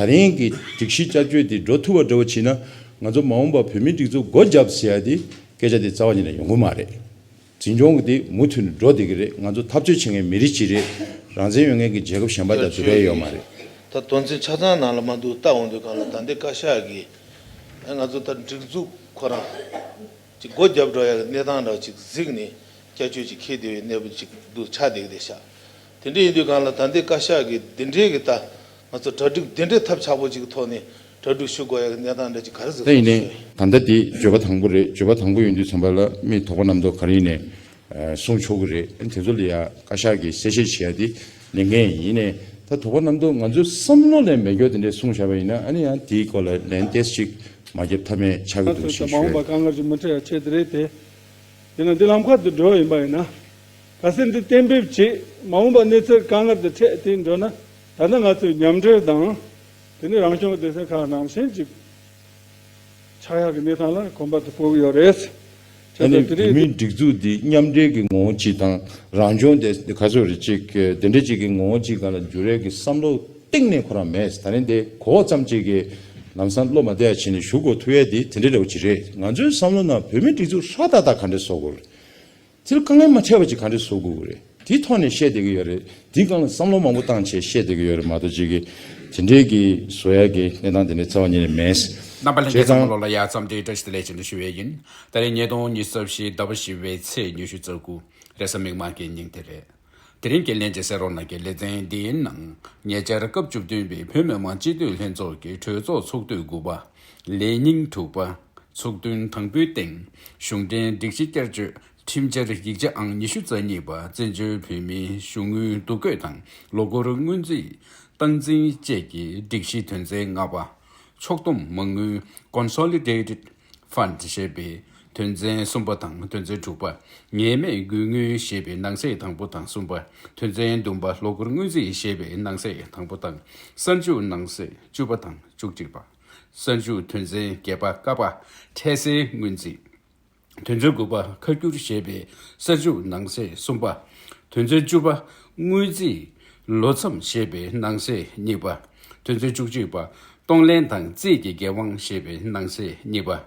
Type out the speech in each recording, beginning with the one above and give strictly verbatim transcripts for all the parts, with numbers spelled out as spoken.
ད་རིང་གི་སྒྲིག་གཞི་བསྐྱར་བཅོས་དེ་འགྲོ་ཐུབ་པ་འདྲ་བོ་བྱས་ན། ང་ཚོ་མ་འོངས་པ་བོད་མིའི་སྒྲིག་འཛུགས་སྒོ་བརྒྱབ་ཟེར་ཡ་དེ་སྐད་ཆ་དེ་རྩ་བ་ཉིད་ནས་ཡོང་གི་མ་རེད། འཛིན་སྐྱོང་གི་དེ་མུ་མཐུད་ནས་འགྲོ་བསྡད་ཀྱི་རེད། ང་ཚོ་འཐབ་རྩོད་བྱེད་མཁན་མི་རིགས་གཅིག་རེད། རང་བཙན་ཡོད་མཁན་གྱི་རྒྱལ་ཁབ་གཞན་པ་དང་དེ་འདྲ་ཡོད་མ་རེད། ད་དོན་ཚན་ཆ་ཚང་ནང་ལ་མ་འདུག་ལྟ་འོང་དུས་སྒང་ལ། ད་ལྟའི་བཀའ་ཤག་གིས་ང་ཚོ་ད་སྒྲིག་འཛུགས་ཁོ་རང་ཅིག་སྒོ་བརྒྱབ་འགྲོ་ཡ་གི་གནས་སྟངས་འདྲ་ཅིག་གཟིགས་ནས་བསྐྱར་བཅོས་ཅིག་འཁེལ་བསྡད་པའི་གནས་བབ་ཅིག་འདུག་ཆགས་བསྡད་ཀྱི་རེད་ཤག་དེ་འདྲ་ཡིན་དུས་སྒང་ལ། ད་ལྟའི་བཀའ་ཤག་གིས་འདི་འདྲའི་གི་ད་ང་ཚོ་གྲ་སྒྲིག་འདི་འདྲའི་ཐབས་ཆག་པོ་ཅིག་གི་ཐོག་ནས་གྲ་སྒྲིག་ཞུ་དགོས་ཡ་གི་གནས་སྟངས་འདྲ་ཅིག་ག་རེ་གཟིགས་ད་ཡིན་ནའི་སོང་། ད་ལྟ་དེ་བརྗོད་པ་དང་པོ་རེད། བརྗོད་པ་དང་པོ་ཡིན་དུས་ཙམ་པ་ལ་མི་དོགས་པ་རྣམ་རྟོག་ག་རེ་ཡིན་ནའི་གསུང་ཆོག་གི་རེད། དེ་ཚོ་ལ་ཡ་བཀའ་ཤག་གིས་གསལ་བཤད་བྱེད་ཡ་དེ་ལས་འགན་ཡིན་ནའི། ད་དོགས་པ་རྣམ་རྟོག་ང་ཚོའི་བསམ་བློ་ལས་མེད་རྒྱུ་དེ་འདྲས་གསུངས་བཞག་པ་ཡིན་ན། ཨ་ནི་ཡང་དེའི་སྐོར་ལ་ལན་ཏོག་ཙམ་ཅིག་མ་བརྒྱབ་ཐབས་མེད་ཆགས་ཀྱི་འདུག་ཅེས་ཞུ་ཡ་ཡིན། མ་འོངས་པ་དཀའ་ངལ་ཅིག་མི་འཕྲད་ཡ་ཆེད་དུ་རེད་དེ། དེ་ན་འདི་ལམ་ཁ་དུ་འགྲོ་ཡིན་པ་ཡིན་ན། གལ་སྲིད་འདི་གཏན་འབེབས་བྱེད། མ་འོངས་པ་གནས་ཚུལ་དཀའ་ངལ་དུ་འཕྲད་དེ་འགྲོ་ན། ད་ལྟ་ང་ཚོས་མཉམ་འབྲེལ་དང་། དེ་ནས་རང་སྐྱོང་སྡེ་ཚན་ཁག་ནང་བཞིན་ཅིག་ཆགས་ཡག་གི་གནས་སྟངས་ལ་གོམ་པ་དུ་སྤོ་གི་ཡོད་རེད། ཨ་ནི་བོད་མིའི་སྒྲིག་འཛུགས་འདི་མཉམ་འབྲེལ་གྱི་ངོ་བོ་གཅིག་དང་། རང་སྐྱོང་དེ་ག་ཚོད་རེད་ཅིག་དེ་འདྲ་ཅིག་གི་ངོ་བོ་གཅིག་སྒང་ལ་འགྱུར་ཡས་ཀྱི་བསམ་བློ་གཏིང་ནས་ཁོ་རང་མེད། ད་རིང་དེ་གོ་བ་ཙམ་ཅིག་གིས་ལམ་སང་བློ་མ་བདེ་བ་བྱས་ནས་ཞུ་དགོས་ཐུག་ཡས་དེ་དེ་འདྲ་འདྲ་བོ་ཅིག་རེད། ང་ཚོའི་བསམ་བློ་ནང་བོད་མིའི་སྒྲིག་འཛུགས་ཧྲ་ཏག་ཏག་ག་འདྲ་བཟོ་དགོས་རེད། དེར་དཀའ་ངལ་མ་འཕྲད་པ་ཅིག་ག་འདྲ་བཟོ་དགོས་ཀྱི་རེད། དེའི་ཐོག་ནས་བཤད་བསྡད་ཀྱི་ཡོད་རེད། དེའི་སྒང་ལ་བསམ་བློ་མང་པོ་བཏང་བྱས་བཤད་བསྡད་ཀྱི་ཡོད་རེད་མ་གཏོགས། ཅིག་གིས་དེ་འདྲའི་གི་བཟོ་ཡ་གི་གནས་སྟངས་དེ་འདྲ་རྩ་བ་ཉིད་ནས་མེད། རྣམ་པ་ལྷན་རྒྱས་ཚང་མ་ལོ་ལ་ཡ་འཚམས་འདྲི་བཀྲ་ཤིས་བདེ་ལེགས་ཅེས་འདྲི་ཞུ་བའི་ཡིན། ད་རེས་ཉིས་སྟོང་ཉི་ཤུ་རྩ་བཞི་ཟླ་བ་བཞི་པའི་ཚེས་ཉི་ཤུ་རྩ་དགུ། རེས་གཟའ་མིག་དམར་གྱི་ཉིན་དེ་རེད། དེ་རིང་གི་ལྷན་རྒྱས་གསན་རོགས་གནང་གི་ལེ་ཚན་འདིའི་ནང་། ཉེ་ཆར་སྐབས་བཅུ་བདུན་པའི་བོད་མི་མང་སྤྱི་འཐུས་ལྷན་ཚོགས་ཀྱི་གྲོས་ཚོགས་ཚོགས་དུས་དགུ་པ། ལས་ཉིན་དྲུག་པ། ཚོགས་ཐུན་དང་པོའི་སྟེང་། གཞུང་འབྲེལ་སྒྲིག་གཞི་བསྐྱར་བཅོས་ཁྲིམས་འཆར་ཡིག་ཆ་ཨང་ཉི་ཤུ་རྩ་གཉིས་པ། བཙན་བྱོལ་བོད་མིའི་གཞུང་དངུལ་བསྡུ་སྐོས་དང་ལོ་འཁོར་སྔོན་རྩིས་སྟངས་འཛིན་བཅས་ཀྱི་སྒྲིག་གཞིའི་དོན་ཚན་ལྔ་པ། ཕྱོགས་བསྡོམས་མ་དངུལ་Consolidated Fund ཞེས་པའི་དོན་ཚན་གསུམ་པ་དང་དོན་ཚན་དྲུག་པ། ངེས་མེད་དགོས་དངུལ་ཞེས་པའི་ནང་གསེས་དང་པོ་དང་གསུམ་པ། དོན་ཚན་བདུན་པ། ལོ་འཁོར་སྔོན་རྩིས་ཞེས་པའི་ནང་གསེས་དང་པོ་དང་། གསར་འཇུག་ནང་གསེས་བཅུ་པ་དང་བཅུ་གཅིག་པ། གསར་འཇུག་དོན་ཚན་བརྒྱད་པ། ཀ་པ། འཕྲལ་སེལ་སྔོན་རྩིས། དོན་ཚན་དགུ་པ། ཁ་སྒྱུར་ཞེས་པའི་གསར་འཇུག་ནང་གསེས་གསུམ་པ། དོན་ཚན་བཅུ་པ། དངུལ་རྩིས་ལོ་མཚམས་ཞེས་པའི་ནང་གསེས་གཉིས་པ། དོན་ཚན་བཅུ་གཅིག་པ། གཏོང་ལེན་དང་རྩིས་ཀྱི་འགན་དབང་ཞེས་པའི་ནང་གསེས་གཉིས་པ།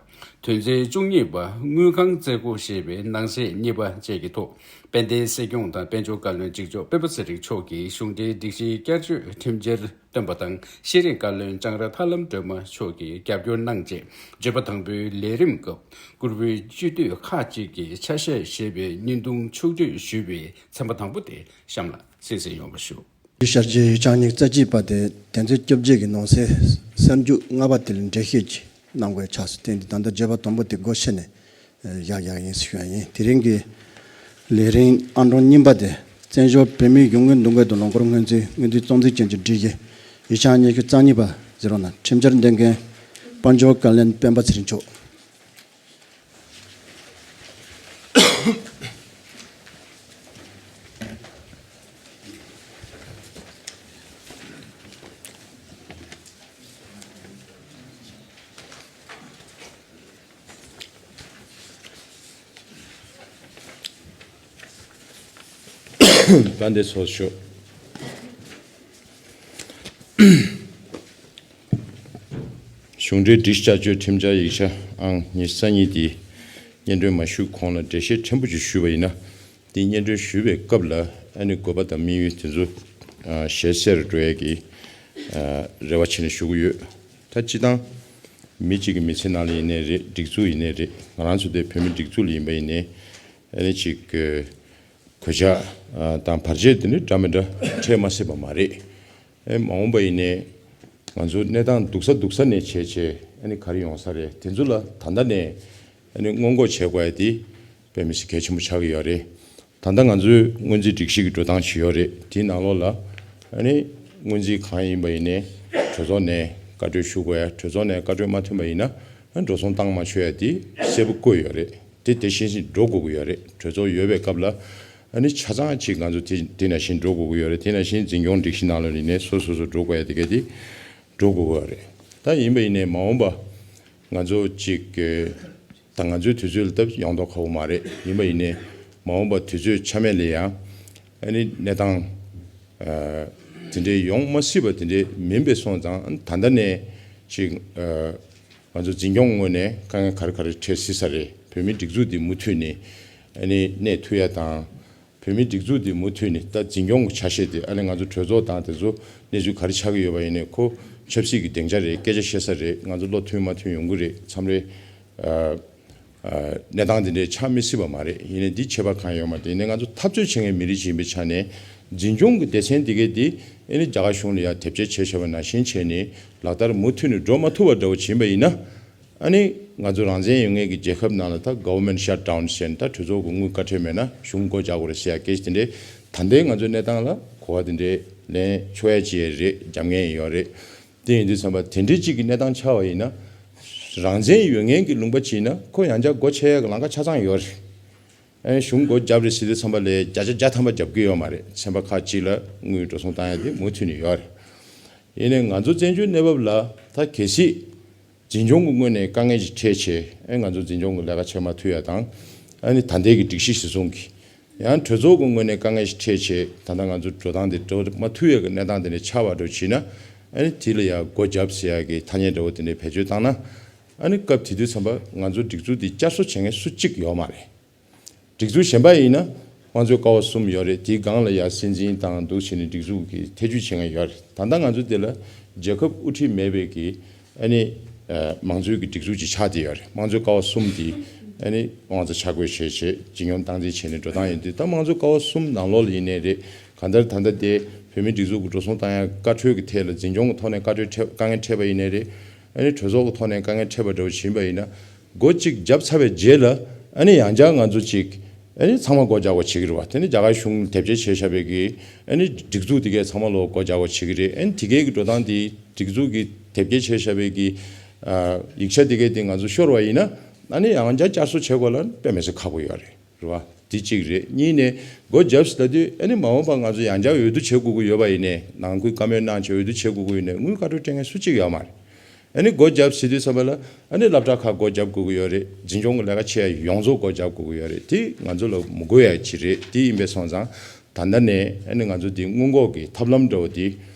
དོན་ཚན་བཅུ་གཉིས་པ། དངུལ་ཁང་རྩིས་སྒོ་ཞེས་པའི་ནང་གསེས་གཉིས་པ་བཅས་ཀྱི་ཐོག་དཔལ་ལྡན་སྲིད་སྐྱོང་དང་དཔལ་འབྱོར་བཀའ་བློན་གཅིག་ལྕོགས་སྤེན་པ་ཚེ་རིང་མཆོག་གིས་གཞུང་འབྲེལ་སྒྲིག་གཞིའི་བསྐྱར་བཅོས་ཁྲིམས་འཆར་བཏོན་པ་དང་། ཤེས་རིག་བཀའ་བློན་ལྕང་ར་ཐར་ལམ་སྒྲོལ་མ་མཆོག་གིས་རྒྱབ་སྐྱོར་གནང་རྗེས། བརྗོད་པ་དང་པོའི་ལས་རིམ་སྐབས་བཀུར་འོས་སྤྱི་འཐུས་ཁག་ཅིག་གིས་ཆ་ཤས་ཞེས་པའི་བརྙན་ཐུང་ཕྱོགས་བསྒྲིགས་ཞུས་པའི་ཚན་པ་དང་པོ་དེ་གཤམ་ལ་གསན་གཟིགས་ཡོང་བ་ཞུ། ཞལ་བཞེས་ཡིག་ཆ་ཉི་ཤུ་རྩ་གཅིག་པ་དེ། དོན་ཚན་བཅོ་བརྒྱད་ཀྱི་ནང་གསེས་གསར་འཇུག་ལྔ་པ་དེ་ལ་འགྲེལ་བཤད་ཅིག་གནང་དགོས་ཆགས་སུ་བརྟེན་ཏེ། ད་ལྟ་བརྗོད་པ་དང་པོ་དེ་སྒོ་ཕྱེ་ནས་བཞག་ཡག་ཡིན་ཞུ་ཡ་ཡིན། དེ་རིང་གི་ལས་རིམ་ཨང་གྲངས་གཉིས་པ་དེ། བཙན་བྱོལ་བོད་མིའི་གཞུང་དངུལ་འདུ་འགོད་དང་ལོ་འཁོར་སྔོན་རྩིས་སྔོན་རྩིས་གཙང་འཛིན་ཅན་གྱི་སྒྲིག་གཞི། ཡིག་ཆ་ཉི་ཤུ་རྩ་གཉིས་པ་ཟེར་བ་ན། ཁྲིམས་འཆར་འདོན་མཁན་དཔལ་འབྱོར་བཀའ་བློན་སྤེན་པ་ཚེ་རིང་མཆོག་དཔལ་ལྡན་ཚོགས་གཙོ། གཞུང་འབྲེལ་སྒྲིག་གཞི་བསྐྱར་བཅོས་ཁྲིམས་འཆར་ཡིག་ཆ་ཨང་ཉི་ཤུ་རྩ་གཉིས་དེ་སྙན་སྒྲོན་མ་ཞུས་གོང་ལ་འགྲེལ་བཤད་ཕྲན་བུ་ཅིག་ཞུས་པ་ཡིན་ན། དེ་སྙན་སྒྲོན་ཞུས་པའི་སྐབས་ལ་ཨ་ནི་དགོས་པ་དང་དམིགས་ཡུལ་དེ་ཚོ་ཨ་ཞལ་གསལ་རུ་འགྲོ་ཡས་ཀྱི་ཨ་རེ་བ་བྱས་ནས་ཞུ་གི་ཡོད། ད་སྤྱིར་བཏང་མི་གཅིག་གི་མི་ཚེ་ནང་ལ་ཡིན་ནའི་རེད། སྒྲིག་འཛུགས་ཡིན་ནའི་རེད། ང་རང་ཚོ་དེ་བོད་མི་སྒྲིག་འཛུགས་ལ་ཡིན་པ་ཡིན་ནའི་ཨ་ནི་ཅིག་གི་གོད་ཆག་ཨ་དང་བར་ཆད་དེ་ནི་འདྲ་མི་འདྲ་འཕྲད་མ་སྲིད་པ་མ་རེད། ཨེ་མ་འོངས་པ་ཡིན་ནའི་ང་ཚོ་གནས་སྟངས་སྡུག་ས་སྡུག་ས་ནས་བྱས་བྱས་ཨ་ནི་ག་རེ་ཡོང་ས་རེད། དེ་ཚོ་ལ་ད་ལྟ་ནས་ཨ་ནི་སྔོན་འགོག་བྱེད་དགོས་ཡ་དེ་དཔེ་མི་སྲིད་གལ་ཆེན་པོ་ཆགས་ཀྱི་ཡོད་རེད། ད་ལྟ་ང་ཚོའི་སྔོན་རྩིས་སྒྲིག་གཞི་གི་འགྲོ་སྟངས་ཤིག་ཡོད་རེད། དེའི་ནང་ལོགས་ལ་ཨ་ནི་སྔོན་རྩིས་གང་ཡིན་པ་ཡིན་ནའི་གྲོས་ཚོགས་ནས་བཀའ་འཁྲོལ་ཞུ་དགོས་ཡ། གྲོས་ཚོགས་ནས་བཀའ་འཁྲོལ་མ་ཐོན་པ་ཡིན་ན་ཨ་ནི་འགྲོ་སོང་བཏང་མ་ཆོག་ཡ་དེ་གསལ་པོ་བཀོད་ཡོད་རེད། དེ་དེ་བཞིན་བཞིན་འགྲོ་དགོས་ཀྱི་ཡོད་རེད། གྲོས་ཚོགས་ཡོད་པའི་སྐབས་ལ་ཨ་ནི་ཆ་ཚང་ཅིག་ང་ཚོ་དེ་དེ་ནང་བཞིན་འགྲོ་དགོས་ཀྱི་ཡོད་རེད། དེ་ནང་བཞིན་འཛིན་སྐྱོང་སྒྲིག་གཞི་ནང་ལ་ཡིན་ནའི་སོ་སོ་སོ་འགྲོ་དགོས་ཡ་དེ་ག་དེ་འགྲོ་དགོས་ཀྱི་ཡོད་རེད། ད་ཡིན་པ་ཡིན་ནའི་མ་འོངས་པ་ང་ཚོ་ཅིག་གི་ད་ང་ཚོའི་དུས་ཚོད་ལ་སྟབས་ཡོང་མདོག་ཁ་པོ་མ་རེད། ཡིན་པ་ཡིན་ནའི་མ་འོངས་པ་དུས་ཚོད་ཆ་མེད་ལ་ཡང་ཨ་ནི་གནས་སྟངས་ཨ་ དེ་འདྲའི་ཡོང་མ་སྲིད་པ་དེ་འདྲའི་མིན་པའི་སོང་ཙང་ད་ལྟ་ནས་ཅིག་ཨ་ང་ཚོ་འཛིན་སྐྱོང་ངོས་ནས་དཀའ་ངལ་ག་རེ་ག་རེ་འཕྲད་སྲིད་ས་རེད། བོད་མིའི་སྒྲིག་འཛུགས་འདི་མུ་མཐུད་ནས་ཨ་ནི་གནས་ཐུབ་ཡ་དང་། བོད་མིའི་སྒྲིག་འཛུགས་འདི་མུ་མཐུད་ནས་ད་འཛིན་སྐྱོང་གི་ཆ་ཤས་དེ་ཨ་ནི་ང་ཚོ་གྲོས་ཚོགས་དང་དེ་ཚོ་གནས་ཚུལ་ག་རེ་ཆགས་ཀྱི་ཡོད་པ་ཡིན་ནའི་ཁོ་ཆབ་སྲིད་ཀྱི་སྡིངས་ཆ་རེད། སྐད་ཆ་བཤད་ས་རེད། ང་ཚོ་བློ་མཐུན་མ་མཐུན་ཡོང་གི་རེད། མཚམས་རེ་ཨ། ཨ། གནས་སྟངས་འདི་འདྲའི་ཆགས་མི་སྲིད་པ་མ་རེད། ཡིན་ནའི་འདི་ཁྱད་པར་གང་ཡང་ཡོད་མ་རེད། ཡིན་ནའི་ང་ཚོ་འཐབ་རྩོད་བྱེད་མཁན་མི་རིགས་ཤིག་ཡིན་པའི་ཆ་ནས་འཛིན་སྐྱོང་གི་སྡེ་ཚན་འདི་གས་འདི་ཨ་ནི་རྒྱ་གར་གཞུང་ལ་ཡང་དེབ་སྐྱེལ་བྱས་བཞག་པ་ནང་བཞིན་བྱས་ནས་ལག་བསྟར་མུ་མཐུད་ནས་འགྲོ་མ་ཐུབ་པ་འདྲ་བོ་ཕྱིན་པ་ཡིན་ན། ཨ་ནི་ང་ཚོ་རང་བཙན་ཡོད་མཁན་གྱི་རྒྱལ་ཁབ་ནང་ལ་ད་government shutdown ཟེར་ནས་ད་གྲོས་ཚོགས་ཀྱི་དངུལ་བཀའ་འཁྲོལ་མེད་ན་གཞུང་སྒོ་རྒྱག་དགོས་རེད་ཟེར་ཡ་སྐད་ཆ་དེ་འདྲའི་ད་ལྟའི་ང་ཚོའི་གནས་སྟངས་ལ་གོ་བ་དེ་འདྲའི་ལེན་ཆོག་ཡ་ཅིག་རེད། རྒྱབ་མཁན་ཡོད་རེད། དེ་ཡིན་དུས་ཙམ་པ་དེ་འདྲའི་གཅིག་གི་གནས་སྟངས་ཆགས་པ་ཡིན་ན། རང་བཙན་ཡོད་མཁན་གྱི་ལུང་པ་ཅིག་ཡིན་ན་ཁོ་ཡང་བསྐྱར་སྒོ་ཕྱེ་ཡག་གི་ལམ་ཁ་ཆ་ཚང་ཡོད་རེད། ཨ་ནི་གཞུང་སྒོ་བརྒྱབ་རེད་ཟེར་དུས་ཙམ་པ་ལས་བརྒྱ་ཆ་བརྒྱ་ཐམ་པ་རྒྱབ་ཀྱི་ཡོད་མ་རེད། ཚན་པ་ཁག་ཅིག་ལ་དངུལ་འགྲོ་སོང་བཏང་ཡ་དེ་མུ་མཐུད་ནས་ཡོད་རེད། ཡིན་ནའི་ང་ཚོ་བཙན་བྱོལ་གནས་བབ་ལ་ད་གལ་སྲིད་འཛིན་སྐྱོང་གི་ངོས་ནས་དཀའ་ངལ་ཅིག་འཕྲད་བྱས་ཨ་ནི་ང་ཚོ་འཛིན་སྐྱོང་གི་ལས་ཀ་བྱེད་མ་ཐུབ་ཡ་དང་། ཨ་ནི་ད་ལྟའི་གི་སྒྲིག་གཞི་གཞིར་བཟུང་གིས། ཡང་གྲོས་ཚོགས་ཀྱི་ངོས་ནས་དཀའ་ངལ་ཞིག་འཕྲད་བྱས་ད་ལྟ་ང་ཚོ་འགྲོ་སྟངས་དེ་འགྲོ་མ་ཐུབ་ཡག་གི་གནས་སྟངས་དེ་འདྲ་ཆགས་པ་འདྲ་བྱས་ན། ཨ་ནི་དེ་ལ་ཡང་སྒོ་བརྒྱབ་ཟེར་ཡག་གི་ཐ་སྙད་འདྲ་བོ་དེ་འདྲ་བེད་སྤྱོད་བཏང་ན། ཨ་ནི་སྐབས་དེ་དུས་ཙམ་པ་ང་ཚོ་སྒྲིག་འཛུགས་འདི་བསྐྱར་གསོ་བྱེད་མཁན་སུ་གཅིག་ཡོད་མ་རེད། སྒྲིག་འཛུགས་གཞན་པ་ཡིན་ན་དམངས་གཙོའི་ཀ་བ་གསུམ་ཡོད་རེད། དེའི་སྒང་ལ་ཡང་སྲིད་འཛིན་དང་འདུག་བྱས་ནས་སྒྲིག་འཛུགས་ཀྱི་ཐེ་ཇུས་བྱེད་མཁན་ཡོད་རེད། ད་ལྟ་ང་ཚོ་འདི་ལ་རྒྱལ་ཁབ་དབུ་ཁྲིད་མེད་པའི་གི་ཨ་ནི་ཨ་མང་གཙོའི་གི་སྒྲིག་འཛུགས་ཅིག་ཆགས་བསྡད་ཡོད་རེད། དམངས་གཙོའི་ཀ་བ་གསུམ་དེ་ཨ་ནི་དབང་རྩ་ཆ་བགོས་བྱས་བྱས་ཇི་སྙོམས་སྟངས་འཛིན་བྱས་ནས་འགྲོ་སྟངས་ཡིན་དུས་ད་དམངས་གཙོའི་ཀ་བ་གསུམ་ནང་ལོགས་ལ་ཡིན་ནའི་རེད། གང་ལྟར་ད་ལྟ་དེ་བོད་མིའི་སྒྲིག་འཛུགས་ཀྱི་འགྲོ་སོང་བཏང་ཡ་བཀའ་འཁྲོལ་གྱི་ཐད་ལ་འཛིན་སྐྱོང་གི་ཐོག་ནས་བཀའ་འཁྲོལ་འཕྲད་དཀའ་ངལ་འཕྲད་པ་ཡིན་ནའི་རེད། ཨ་ནི་གྲོས་ཚོགས་ཀྱི་ཐོག་ནས་དཀའ་ངལ་འཕྲད་པ་འདྲ་བོ་ཕྱིན་པ་ཡིན་ན། སྒོ་གཅིག་བརྒྱབ་ཚར་བའི་རྗེས་ལ་ཨ་ནི་ཡང་བསྐྱར་ང་ཚོ་གཅིག་ཨ་ནི་ཚང་མ་སྒོ་རྒྱག་དགོས་བྱེད་ཀྱི་རེད་བ། དེ་ནི་རྒྱ་གར་གཞུང་དེབ་སྐྱེལ་བྱས་བཞག་པའི་གི་ཨ་ནི་སྒྲིག་འཛུགས་དེ་གས་ཚང་མ་ལོ་སྒོ་རྒྱག་དགོས་བྱེད་ཀྱི་རེད། ཨ་ནི་དེ་གས་ཀྱི་འགྲོ་སྟངས་དེ་སྒྲིག་འཛུགས་ཀྱི་དེབ་སྐྱེལ་བྱས་བཞག་པའི་གི་ཨ་ཡིག་ཆ་དེ་གས་དེ་ང་ཚོ་ཤོར་བ་ཡིན་ན་ཨ་ནི་ཡང་བསྐྱར་བསྐྱར་གསོ་བྱེད་དགོས་ལ་དཔེ་མི་སྲིད་ཁག་པོ་ཡོད་རེད། རེད་བ། དེ་གཅིག་རེད། གཉིས་ནས་སྒོ་བརྒྱབ་ཟེར་ལབ་དུས་ཨ་ནི་མ་འོངས་པ་ང་ཚོ་ཡང་བསྐྱར་འོས་བསྡུ་བྱེད་དགོས་ཀྱི་ཡོད་པ་ཡིན་ནའི་ནང་ཁུལ་བཀའ་མོལ་གནང་བྱས་འོས་བསྡུ་བྱེད་དགོས་ཀྱི་ཡོད་ནའི་དངུལ་བཀའ་འཁྲོལ་སྤྲད་མཁན་སུ་གཅིག་ཡོད་མ་རེད། ཨ་ནི་སྒོ་བརྒྱབ་ཟེར་དུས་ཙམ་པ་ལ་ཨ་ནི་སློབ་གྲྭ་ཁག་སྒོ་བརྒྱབ་དགོས་ཀྱི་ཡོད་རེད། འཛིན་སྐྱོང་གི་ལས་ཀ་བྱེད་ཡ་ཡོངས་རྫོགས་སྒོ་བརྒྱབ་དགོས་ཀྱི་ཡོད་རེད། དེ་ང་ཚོ་ལ་མི་དགོས་ཡ་ཅིག་རེད། དེ་ཡིན་པའི་སོང་ཙང་ད་ལྟ་ནས་ཨ་ནི་ང་ཚོ་འདི་སྔོན་འགོག་གི་ཐབས་ལམ་འདྲ་བོ་དེ་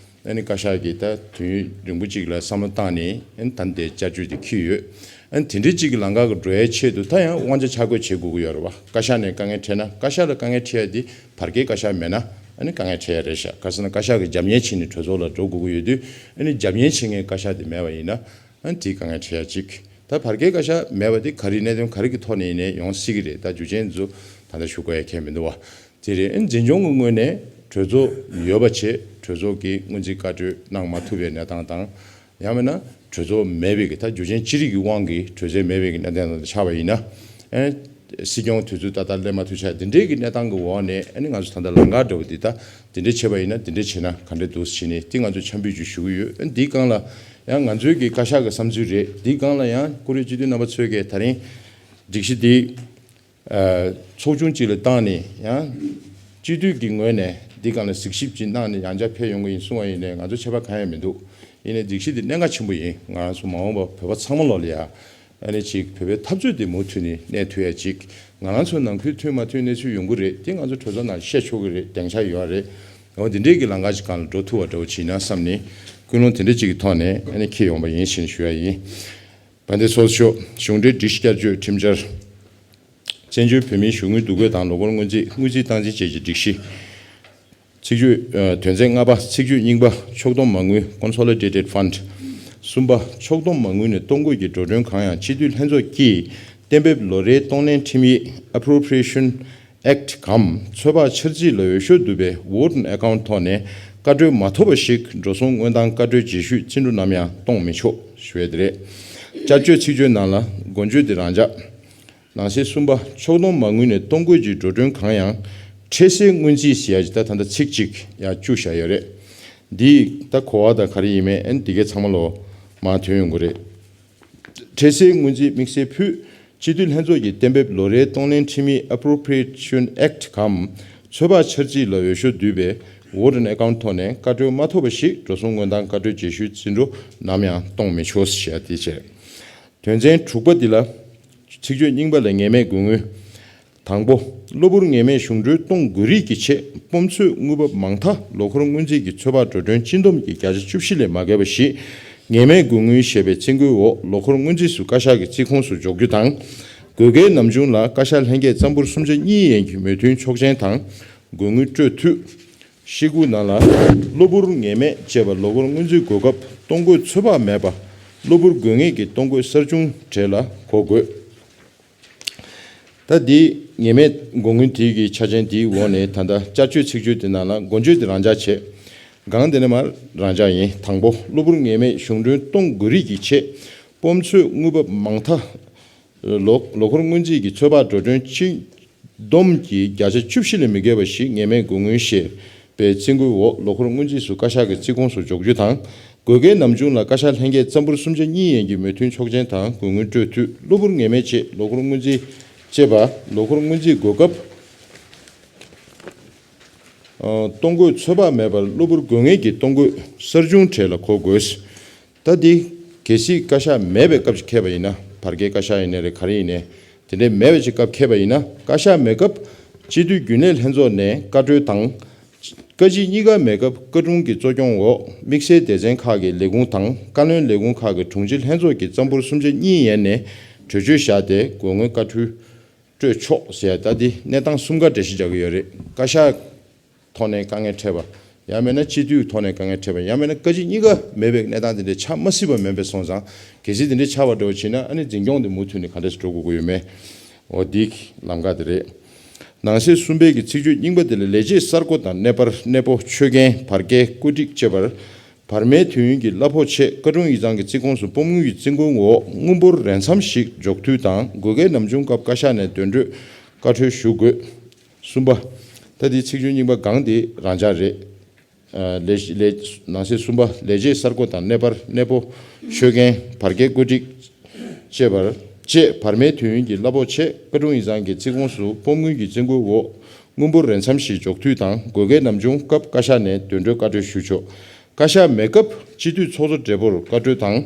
ཨ་ནི་བཀའ་ཤག་གིས་ད་དུས་ཡུན་རིང་པོ་ཅིག་ལ་བསམ་བློ་བཏང་ནས་ཨ་ནི་ད་ལྟའི་བསྐྱར་བཅོས་དེ་འཁྱེར་ཡོད། ཨ་ནི་དེ་འདྲའི་ཅིག་གི་ལམ་ཁ་གི་འགྲོ་ཡའི་ཆེད་དུ་ད་ཡང་དབང་ཆ་ཆ་བགོས་བྱེད་དགོས་ཀྱི་ཡོད་རེད་བ། བཀའ་ཤག་ནས་དཀའ་ངལ་འཕྲད་ན་བཀའ་ཤག་ལ་དཀའ་ངལ་འཕྲད་ཡ་དེ་བར་བརྒལ་བཀའ་ཤག་མེད་ན་ཨ་ནི་དཀའ་ངལ་འཕྲད་ཡ་རེད་ཤག་ག་ཟེར་ན་བཀའ་ཤག་གིས་རྒྱབ་གཉེར་བྱས་ནས་གྲོས་ཚོགས་ལ་འགྲོ་དགོས་ཀྱི་ཡོད་དུས་ཨ་ནི་རྒྱབ་གཉེར་བྱེད་མཁན་བཀའ་ཤག་དེ་མེད་པ་ཡིན་ན་ཨ་ནི་དེ་དཀའ་ངལ་འཕྲད་ཡ་གཅིག་ད་བར་བརྒལ་བཀའ་ཤག་མེད་པ་དེ་ག་རེ་གནད་དོན་ག་རེ་གི་ཐོག་ནས་ཡིན་ནའི་ཡོང་སྲིད་ཀྱི་རེད། ད་རྒྱུ་རྐྱེན་ཚོ་ད་ལྟ་ཞུ་དགོས་ཡ་གང་ཡང་མི་འདུག་བ། དེ་རེད། འཛིན་སྐྱོང་གི་ངོས་ནས་གྲོས་ཚོགས་ཡོད་པ་བྱས་གྲོས་ཚོགས་ཀྱིས་སྔོན་རྩིས་བཀའ་འཁྲོལ་གནང་མ་ཐུབ་པའི་གནས་སྟངས་དང་། ཡང་མིན་ན་གྲོས་ཚོགས་མེད་པའི་གི་ད་རྒྱུ་རྐྱེན་ཅི་རིགས་ཀྱི་དབང་གིས་གྲོས་ཚོགས་མེད་པའི་གི་གནས་སྟངས་དང་ཆགས་པ་ཡིན་ན། ཨེ། སྲིད་སྐྱོང་དུས་ཚོད་ཏག་ཏག་སླེབས་མ་ཐུབ་ཆགས་འདི་འདྲའི་གི་གནས་སྟངས་ཀྱི་འོག་ནས་ཨ་ནི་ང་ཚོ་ད་ལྟ་ལམ་ཁ་འགྲོ་བ་འདི་ད་འདི་འདྲ་བྱས་པ་ཡིན་ན་འདི་འདྲ་བྱས་ན་ག་འདྲ་འདུག་ཟེར་ནས་འདི་ང་ཚོ་འཆམ་འབུལ་ཅིག་ཞུ་གི་ཡོད། ཨ་ནི་འདིའི་སྒང་ལ་ཡང་ང་ཚོའི་གི་བཀའ་ཤག་གི་བསམ་ཚུལ་རེད། འདིའི་སྒང་ལ་ཡང་བཀུར་འོས་སྤྱི་འཐུས་རྣམ་པ་ཚོས་གི་ད་རིང་སྒྲིག་གཞི་འདི། ཚོགས་ཆུང་གཅིག་ལ་བཏང་ནས་ཡང་སྤྱི་འཐུས་ཀྱི་ངོས་ནས་འདི་སྒང་ལ་གཟིགས་ཞིབ་ཅིག་གནང་ནས་ཡང་བསྐྱར་ཕེབས་ཡོང་གི་ཡིན་གསུང་བ་ཡིན་ནའི་ང་ཚོ་ཁྱད་པར་གང་ཡང་མི་འདུག་ཡིན་ནའི་སྒྲིག་གཞི་འདི་གནད་འགག་ཆེན་པོ་ཡིན། ང་རང་ཚོ་མ་འོངས་པ་བོད་པ་ཚང་མ་ལོག་ལ་ཡ་ཨ་ནི་ཅིག་བོད་པའི་འཐབ་རྩོད་འདི་མུ་མཐུད་ནས་གནས་ཐུབ་ཡ་ཅིག་ང་རང་ཚོ་ནང་ཁུལ་མཐུན་མ་མཐུན་གནས་ཚུལ་ཡོང་གི་རེད། དེ་ང་ཚོ་གྲོས་ཚོགས་ནང་བཤད་ཆོག་གི་རེད། སྡིངས་ཆ་ཡོད་རེད། འོ་འདི་འདྲའི་གི་ལམ་ཁ་ཅིག་སྒང་ལ་འགྲོ་ཐུབ་པ་འདྲ་བོ་ཅིག་ཡིན་ན་བསམ་ནས་ཀུན་སློང་དེ་འདྲ་ཅིག་གི་ཐོག་ནས་ཨ་ནི་འཁྱེར་ཡོང་པ་ཡིན་ཞེས་ཞུ་ཡ་ཡིན། དཔལ་ལྡན་ཚོགས་གཙོ་མཆོག་གཞུང་འབྲེལ་སྒྲིག་གཞི་བསྐྱར་བཅོས་ཁྲིམས་འཆར། བཙན་བྱོལ་བོད་མིའི་གཞུང་དངུལ་འདུ་འགོད་དང་ལོ་འཁོར་སྔོན་རྩིས་དངུལ་རྩིས་སྟངས་འཛིན་བཅས་ཀྱི་སྒྲིག་གཞི། ཚིག་བརྗོད། ཨ། དོན་ཚན་ལྔ་པ། ཚིག་བརྗོད་རྙིང་པ། ཕྱོགས་བསྡོམས་མ་དངུལ། Consolidated Fund། གསུམ་པ། ཕྱོགས་བསྡོམས་མ་དངུལ་ནས་གཏོང་དགོས་ཀྱི་འགྲོ་གྲོན་གང་ཡང་སྤྱི་འཐུས་ལྷན་ཚོགས་ཀྱིས་གཏན་འབེབས་ལོ་རེའི་གཏོང་ལེན་ཁྲིམས་ཡིག Appropriation Act གམ་ཚོད་དཔག་འཆར་རྩིས་ལ་འོས་ཤོག་བསྡུས་པའི་Vote on Account ཐོག་ནས་བཀའ་འཁྲོལ་མ་ཐོབ་པ་ཞིག་འགྲོ་སོང་དངུལ་ཐང་བཀའ་འཁྲོལ་རྗེས་ཤུལ་རྩིས་འགྲོ་ནམ་ཡང་གཏོང་མི་ཆོག་ཞུ་ཡས་དེ་རེད། བསྐྱར་བཅོས་ཚིག་བརྗོད་ནང་ལ་འགོ་བརྗོད་དེ་རང་འཇགས། ནང་གསེས་གསུམ་པ། ཕྱོགས་བསྡོམས་མ་དངུལ་ནས་གཏོང་དགོས་ཀྱི་འགྲོ་གྲོན་གང་ཡང་འཕྲལ་སེལ་སྔོན་རྩིས་ཟེར་ཡ་ཅིག་ད་ད་ལྟ་ཚིག་གཅིག་ཡང་བཅུག་བཞག་ཡོད་རེད། འདིས་ད་གོ་བ་དང་ག་རེ་ཡིན་མིན་ཨ་ནི་འདི་གའི་ཚང་མ་ལོ་མར་ཐོན་ཡོང་གི་རེད། འཕྲལ་སེལ་སྔོན་རྩིས་དམིགས་བསལ་ཕུད་སྤྱི་འཐུས་ལྷན་ཚོགས་ཀྱི་གཏན་འབེབས་ལོ་རེའི་གཏོང་ལེན་ཁྲིམས་ཡིག Appropriation Act གམ་ཚོད་དཔག་འཆར་རྩིས་ལ་འོས་ཤོག་བསྡུས་པའི་Vote on Account ཐོག་ནས་བཀའ་འཁྲོལ་མ་ཐོབ་པ་ཞིག་འགྲོ་སོང་དངུལ་ཐང་བཀའ་འཁྲོལ་རྗེས་ཤུལ་རྩིས་འགྲོ་ནམ་ཡང་གཏོང་མི་ཆོག་ཟེར་ཡ་དེ་བྱས། དོན་ཚན་དྲུག་པ་འདི་ལ། ཚིག་བརྗོད་རྙིང་པ་ལ་ངེས་མེད་དགོས་དངུལ། དང་པོ། གློ་བུར་ངེས་མེད་གཞུང་གྲོན་གཏོང་དགོས་རིགས་ཀྱི་ཆེད་སྤོམ་ཚོད་དངུལ་འབབ་མང་མཐའ་ལོ་འཁོར་སྔོན་རྩིས་ཀྱི་ཚོད་དཔག་འགྲོ་གྲོན་སྤྱི་བསྡོམས་ཀྱི་བརྒྱ་ཆ་བཅུ་བཞི་ལས་མ་བརྒལ་བ་ཞིག་ངེས་མེད་དགོས་དངུལ་ཞེས་པའི་ཚིག་མགོའི་འོག་ལོ་འཁོར་སྔོན་རྩིས་སུ་བཀའ་ཤག་གི་རྩིས་ཁོངས་སུ་འཇོག་རྒྱུ་དང་། དགོས་གལ་ནམ་བྱུང་ལ་བཀའ་ཤག་ལྷན་རྒྱས་རྩ་འབོར་གསུམ་ཆ་གཉིས་ཡན་གྱི་མོས་མཐུན་ཆོག་མཆན་དང་། དགོས་དངུལ་སྤྲོད་འཐུས། ཤིས་ཀུ་ནང་ལ་གློ་བུར་ངེས་མེད་ཅེས་པ་ལོ་འཁོར་སྔོན་རྩིས་གོ་སྐབས་གཏོང་དགོས་ཚོད་དཔག་མེད་པ། གློ་བུར་དགོས་ངེས་ཀྱི་གཏོང་དགོས་གསར་བྱུང་གྲས་ལ་གོ་དགོས། ད་འདི་ངེས་མེད་དགོས་དངུལ་དེའི་གི་ཆ་ཅན་དེའི་འོག་ནས་ད་ལྟ་བསྐྱར་བཅོས་ཚིག་བརྗོད་དེ་ནང་ལ་མགོ་བརྗོད་དེ་རང་འཇགས་བྱས། གང་དེ་ནས་མར་རང་འཇགས་ཡིན། དང་པོ། གློ་བུར་ངེས་མེད་གཞུང་གྲོན་གཏོང་དགོས་རིགས་ཀྱི་ཆེད་སྤོམ་ཚོད་དངུལ་འབབ་མང་མཐའ་ལོ་ལོ་འཁོར་སྔོན་རྩིས་ཀྱི་ཚོད་དཔག་འགྲོ་གྲོན་སྤྱི་བསྡོམས་ཀྱི་བརྒྱ་ཆ་བཅུ་བཞི་ལས་མི་བརྒལ་བ་ཞིག་ངེས་མེད་དགོས་དངུལ་ཞེས་པའི་ཚིག་མགོའི་འོག་ལོ་འཁོར་སྔོན་རྩིས་སུ་བཀའ་ཤག་གི་རྩིས་ཁོངས་སུ་འཇོག་རྒྱུ་དང་། དགོས་གལ་ནམ་བྱུང་ལ་བཀའ་ཤག་ལྷན་རྒྱས་རྩ་འབོར་གསུམ་ཆ་གཉིས་ཡན་གྱི་མོས་མཐུན་ཆོག་མཆན་དང་དགོས་དངུལ་སྤྲོད་འཐུས། གློ་བུར་ངེས་མེད་ཅེས་ལོ་འཁོར་སྔོན་རྩིས་ཅེས་པ་ལོ་འཁོར་སྔོན་རྩིས་གོ་སྐབས་གཏོང་དགོས་ཚོད་དཔག་མེད་པར་གློ་བུར་དགོས་ངེས་ཀྱི་གཏོང་དགོས་གསར་བྱུང་གྲས་ལ་གོ་དགོས། ད་འདི་གལ་སྲིད་བཀའ་ཤག་མེད་པའི་སྐབས་ཤིག་འཁེལ་བ་ཡིན་ན། བར་བརྒལ་བཀའ་ཤག་ཡིན་ནའི་རེད། ག་རེ་ཡིན་ནའི་དེ་འདྲའི་མེད་པའི་ཅིག་སྐབས་འཁེལ་བ་ཡིན་ན། བཀའ་ཤག་མེད་སྐབས་སྤྱི་འཐུས་རྒྱུན་ལས་ལྷན་ཚོགས་ནས་བཀའ་འཁྲོལ་དང་། བཀའ་སྤྱི་གཉིས་ཀ་མེད་སྐབས་བཀའ་དྲུང་གི་གཙོ་སྐྱོང་འོག་དམིགས་བསལ་སྡེ་ཚན་ཁག་གི་ལས་ཁུངས་དང་བཀའ་བློན་ལས་ཁུངས་ཁག་གི་དྲུང་ཆེ་ལྷན་ཚོགས་ཀྱི་རྩ་འབོར་གསུམ་ཆ་གཉིས་ཡན་ནས་གྲོས་ཆོད་བཞག་སྟེ་དགོས་དངུལ་བཀའ་འཁྲོལ་སྤྲོད་ཆོག་ཟེར་ཡ། ད་འདི་གནས་སྟངས་གསུམ་ཀ་འགྲེལ་བཤད་རྒྱག་གི་ཡོད་རེད། བཀའ་ཤག་ཐོག་ནས་དཀའ་ངལ་འཕྲད་པ། ཡང་མིན་ན་སྤྱི་འཐུས་ཐོག་ནས་དཀའ་ངལ་འཕྲད་པ། ཡང་མིན་ན་བཀའ་སྤྱི་གཉིས་ཀ་མེད་པའི་གནས་སྟངས་དེ་འདྲ་ཆགས་མ་སྲིད་པ་མིན་པ་སོང་ཙང་། གལ་སྲིད་དེ་འདྲ་ཆགས་པ་འདྲ་བོ་བྱས་ན་ཨ་ནི་འཛིན་སྐྱོང་དེ་མུ་མཐུད་ནས་ག་འདྲ་ཞིག་འགྲོ་དགོས་ཀྱི་ཡོད་མེད། འོ་འདི་ལམ་ཁ་དེ་རེད། ནང་གསེས་གསུམ་པའི་གི་ཚིག་བརྗོད་རྙིང་པ་དེ་ལ་ལས་བྱེད་གསར་བསྐོ་དང་གནས་སྤར། གནས་སྤོ། ཆོད་གན། བར་བརྒལ། བཀོད་སྒྲིག་བཅས་པར་བར་མའི་དུས་ཡུན་གྱི་གླ་ཕོགས་ཆེད་བཀའ་དྲུང་ཡིག་ཚང་གི་རྩིས་ཁོངས་སུ་སྤོམ་དངུལ་གྱི་རྩིས་མགོའི་འོག་དངུལ་འབོར་རན་འཚམ་ཞིག་འཇོག་འཐུས་དང་། དགོས་གལ་ནམ་བྱུང་སྐབས་བཀའ་ཤག་ནས་འདོན་སྤྲོད་བཀའ་འཁྲོལ་ཞུ་དགོས། གསུམ་པ། ད་འདི་ཚིག་བརྗོད་རྙིང་པ་སྒང་དེ་རང་འཇགས་རེད། ཨ་ལས་ལས་ནང་གསེས་གསུམ་པ། ལས་བྱེད་གསར་བསྐོ་དང་གནས་སྤར། གནས་སྤོ། ཆོད་གན། བར་བརྒལ། བཀོད་སྒྲིག་བཅས་པར་བཅས་བར་མའི་དུས་ཡུན་གྱི་གླ་ཕོགས་ཆེད་བཀའ་དྲུང་ཡིག་ཚང་གི་རྩིས་ཁོངས་སུ་སྤོམ་དངུལ་གྱི་རྩིས་མགོའི་འོག་དངུལ་འབོར་རན་འཚམ་ཞིག་འཇོག་འཐུས་དང་། དགོས་གལ་ནམ་བྱུང་སྐབས་བཀའ་ཤག་ནས་འདོན་སྤྲོད་བཀའ་འཁྲོལ་ཞུ་ཆོག་བཀའ་ཤག་མེད་སྐབས་སྤྱི་འཐུས་ཚོགས་གཙོ་སྦྲེལ་པོར་བཀའ་འཁྲོལ་དང་།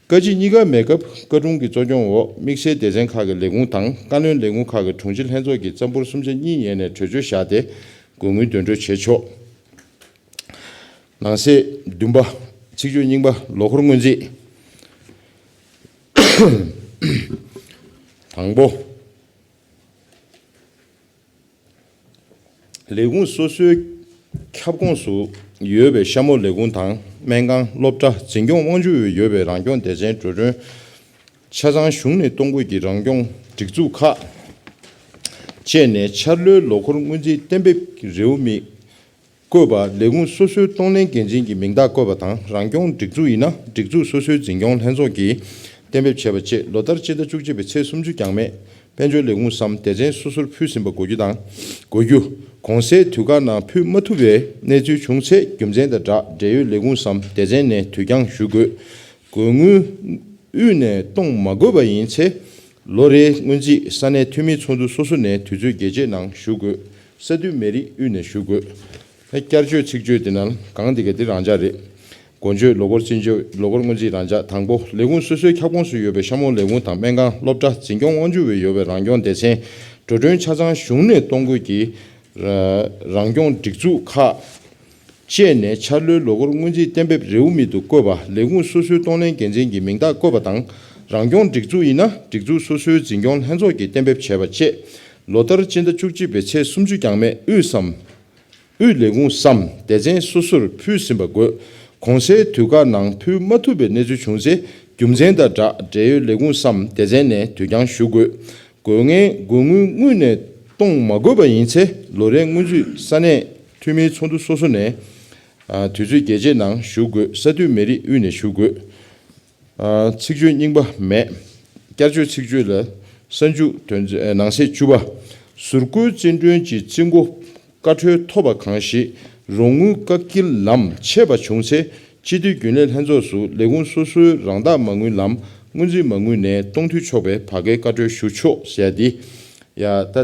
བཀའ་སྤྱི་གཉིས་ཀ་མེད་སྐབས་བཀའ་དྲུང་གི་གཙོ་སྐྱོང་འོག་དམིགས་བསལ་སྡེ་ཚན་ཁག་གི་ལས་ཁུངས་དང་བཀའ་བློན་ལས་ཁུངས་ཁག་གི་དྲུང་ཆེ་ལྷན་ཚོགས་ཀྱི་རྩ་འབོར་གསུམ་ཆ་གཉིས་ཡན་ནས་གྲོས་ཆོད་བཞག་སྟེ་དགོས་དངུལ་འདོན་སྤྲོད་བྱེད་ཆོག་ནང་གསེས་བདུན་པ། ཚིག་བརྗོད་རྙིང་པ། ལོ་འཁོར་སྔོན་རྩིས། དང་པོ། ལས་ཁུངས་སོ་སོའི་ཁྱབ་ཁོངས་སུ་ཡོད་པའི་ཤ་མོ་ལས་ཁུངས་དང་སྨན་ཁང་། སློབ་གྲྭ། འཛིན་སྐྱོང་དབང་སྒྱུར་འོག་ཡོད་པའི་རང་སྐྱོང་སྡེ་ཚན་འགྲོ་གྲོན་ཆ་ཚང་གཞུང་ནས་གཏོང་དགོས་ཀྱི་རང་སྐྱོང་སྒྲིག་འཛུགས་ཁག་བཅས་ནས་འཆར་ལོའི་ལོ་འཁོར་སྔོན་རྩིས་གཏན་འབེབས་ཀྱི་རེའུ་མིག་བཀོད་པ། ལས་ཁུངས་སོ་སོའི་གཏོང་ལེན་འགན་འཛིན་གྱི་མིང་རྟགས་བཀོད་པ་དང་། རང་སྐྱོང་སྒྲིག་འཛུགས་ཡིན་ན་སྒྲིག་འཛུགས་སོ་སོའི་འཛིན་སྐྱོང་ལྷན་ཚོགས་ཀྱིས་གཏན་འབེབས་བྱས་པ་བཅས་ལོ་ལྟར་སྤྱི་ཟླ་བཅུ་གཅིག་པའི་ཚེས་སུམ་ཅུ་འགྱངས་མེད་དཔལ་འབྱོར་ལས་ཁུངས་སམ་སྡེ་ཚན་སོ་སོར་ཕུལ་ཟིན་པ་དགོས་རྒྱུ་དང་། དགོས་རྒྱུ། གོང་གསལ་དུས་བཀག་ནང་ཕུལ་མ་ཐུབ་པའི་གནས་ཚུལ་བྱུང་ཚེ་རྒྱུ་མཚན་དང་སྦྲགས་འབྲེལ་ཡོད་ལས་ཁུངས་སམ་སྡེ་ཚན་ནས་དུས་འགྱངས་ཞུ་དགོས། དགོས་དངུལ་དབུས་ནས་གཏོང་མ་དགོས་པ་ཡིན་ཚེ། ལོ་རེའི་སྔོན་རྩིས་ས་གནས་འཐུས་མིའི་ཚོགས་འདུ་སོ་སོ་ནས་དུས་ཚོད་རྒྱས་བཅད་ནང་ཞུ་དགོས། ས་འཐུས་མེད་རིགས་དབུས་ནས་ཞུ་དགོས། བསྐྱར་བཅོས་ཚིག་བརྗོད་དེ་ནང་གང་དེ་ག་དེ་རང་འཇགས་རེད། འགོ་བརྗོད། ལོ་འཁོར་རྩིས་འཇོག་ལོ་འཁོར་སྔོན་རྩིས་རང་འཇགས། དང་པོ། ལས་ཁུངས་སོ་སོའི་ཁྱབ་ཁོངས་སུ་ཡོད་པའི་ཤ་མོ་ལས་ཁུངས་དང་སྨན་ཁང་། སློབ་གྲྭ། འཛིན་སྐྱོང་དབང་སྒྱུར་འོག་ཡོད་པའི་རང་སྐྱོང་སྡེ་ཚན། འགྲོ་གྲོན་ཆ་ཚང་གཞུང་ནས་གཏོང་དགོས་ཀྱི་ར་རང་སྐྱོང་སྒྲིག་འཛུགས་ཁག་བཅས་ནས་འཆར་ལོའི་ལོ་འཁོར་སྔོན་རྩིས་གཏན་འབེབས་རེའུ་མིག་ཏུ་བཀོད་པ། ལས་ཁུངས་སོ་སོའི་གཏོང་ལེན་འགན་འཛིན་གྱི་མིང་རྟགས་བཀོད་པ་དང་། རང་སྐྱོང་སྒྲིག་འཛུགས་ཡིན་ན་སྒྲིག་འཛུགས་སོ་སོའི་འཛིན་སྐྱོང་ལྷན་ཚོགས་ཀྱིས་གཏན་འབེབས་བྱས་པ་བཅས་ལོ་ལྟར་སྤྱི་ཟླ་བཅུ་གཅིག་པའི་ཚེས་སུམ་ཅུ་འགྱངས་མེད་དབུས་སམ། དབུས་ལས་ཁུངས་སམ་སྡེ་ཚན་སོ་སོར་ཕུལ་ཟིན་པ་དགོས། གོང་གསལ་དུས་བཀག་ནང་ཕུལ་མ་ཐུབ་པའི་གནས་ཚུལ་བྱུང་ཚེ་རྒྱུ་མཚན་དང་སྦྲགས་འབྲེལ་ཡོད་ལས་ཁུངས་སམ་སྡེ་ཚན་ནས་དུས་འགྱངས་ཞུ་དགོས། དགོས་ངེས་དགོས་དངུལ་དངུལ་ནས་གཏོང་མ་དགོས་པ་ཡིན་ཚེ་ལོ་རེའི་སྔོན་རྩིས་ས་གནས་འཐུས་མིའི་ཚོགས་འདུ་སོ་སོ་ནས་དུས་ཚོད་རྒྱས་བཅད་ནང་ཞུ་དགོས། ས་འཐུས་མེད་རིགས་དབུས་ནས་ཞུ་དགོས། ཚིག་བརྗོད་རྙིང་པ་མེད། བསྐྱར་བཅོས་ཚིག་བརྗོད་ལ། ས་འཇུག་དོན་ཚན། ནང་གསེས་བཅུ་པ། ཟུར་བཀོལ་རྩིས་འགྲོས་ཀྱི་རྩིས་མགོ་བཀའ་འཁྲོལ་ཐོབ་པ་གང་ཞིག་རོགས་དངུལ་བཀག་སྐྱིལ་ལམ་ཆད་པ་བྱུང་ཚེ་སྤྱི་འཐུས་རྒྱུན་ལས་ལྷན་ཚོགས་སུ་ལས་ཁུངས་སོ་སོའི་རང་བདག་མ་དངུལ་ལམ་སྔོན་རྩིས་མ་དངུལ་ནས་གཏོང་འཐུས་ཆོག་པའི་བར་བརྒལ་བཀའ་འཁྲོལ་ཞུ་ཆོག་ཟེར་ཡ་འདི། ཡ་ད་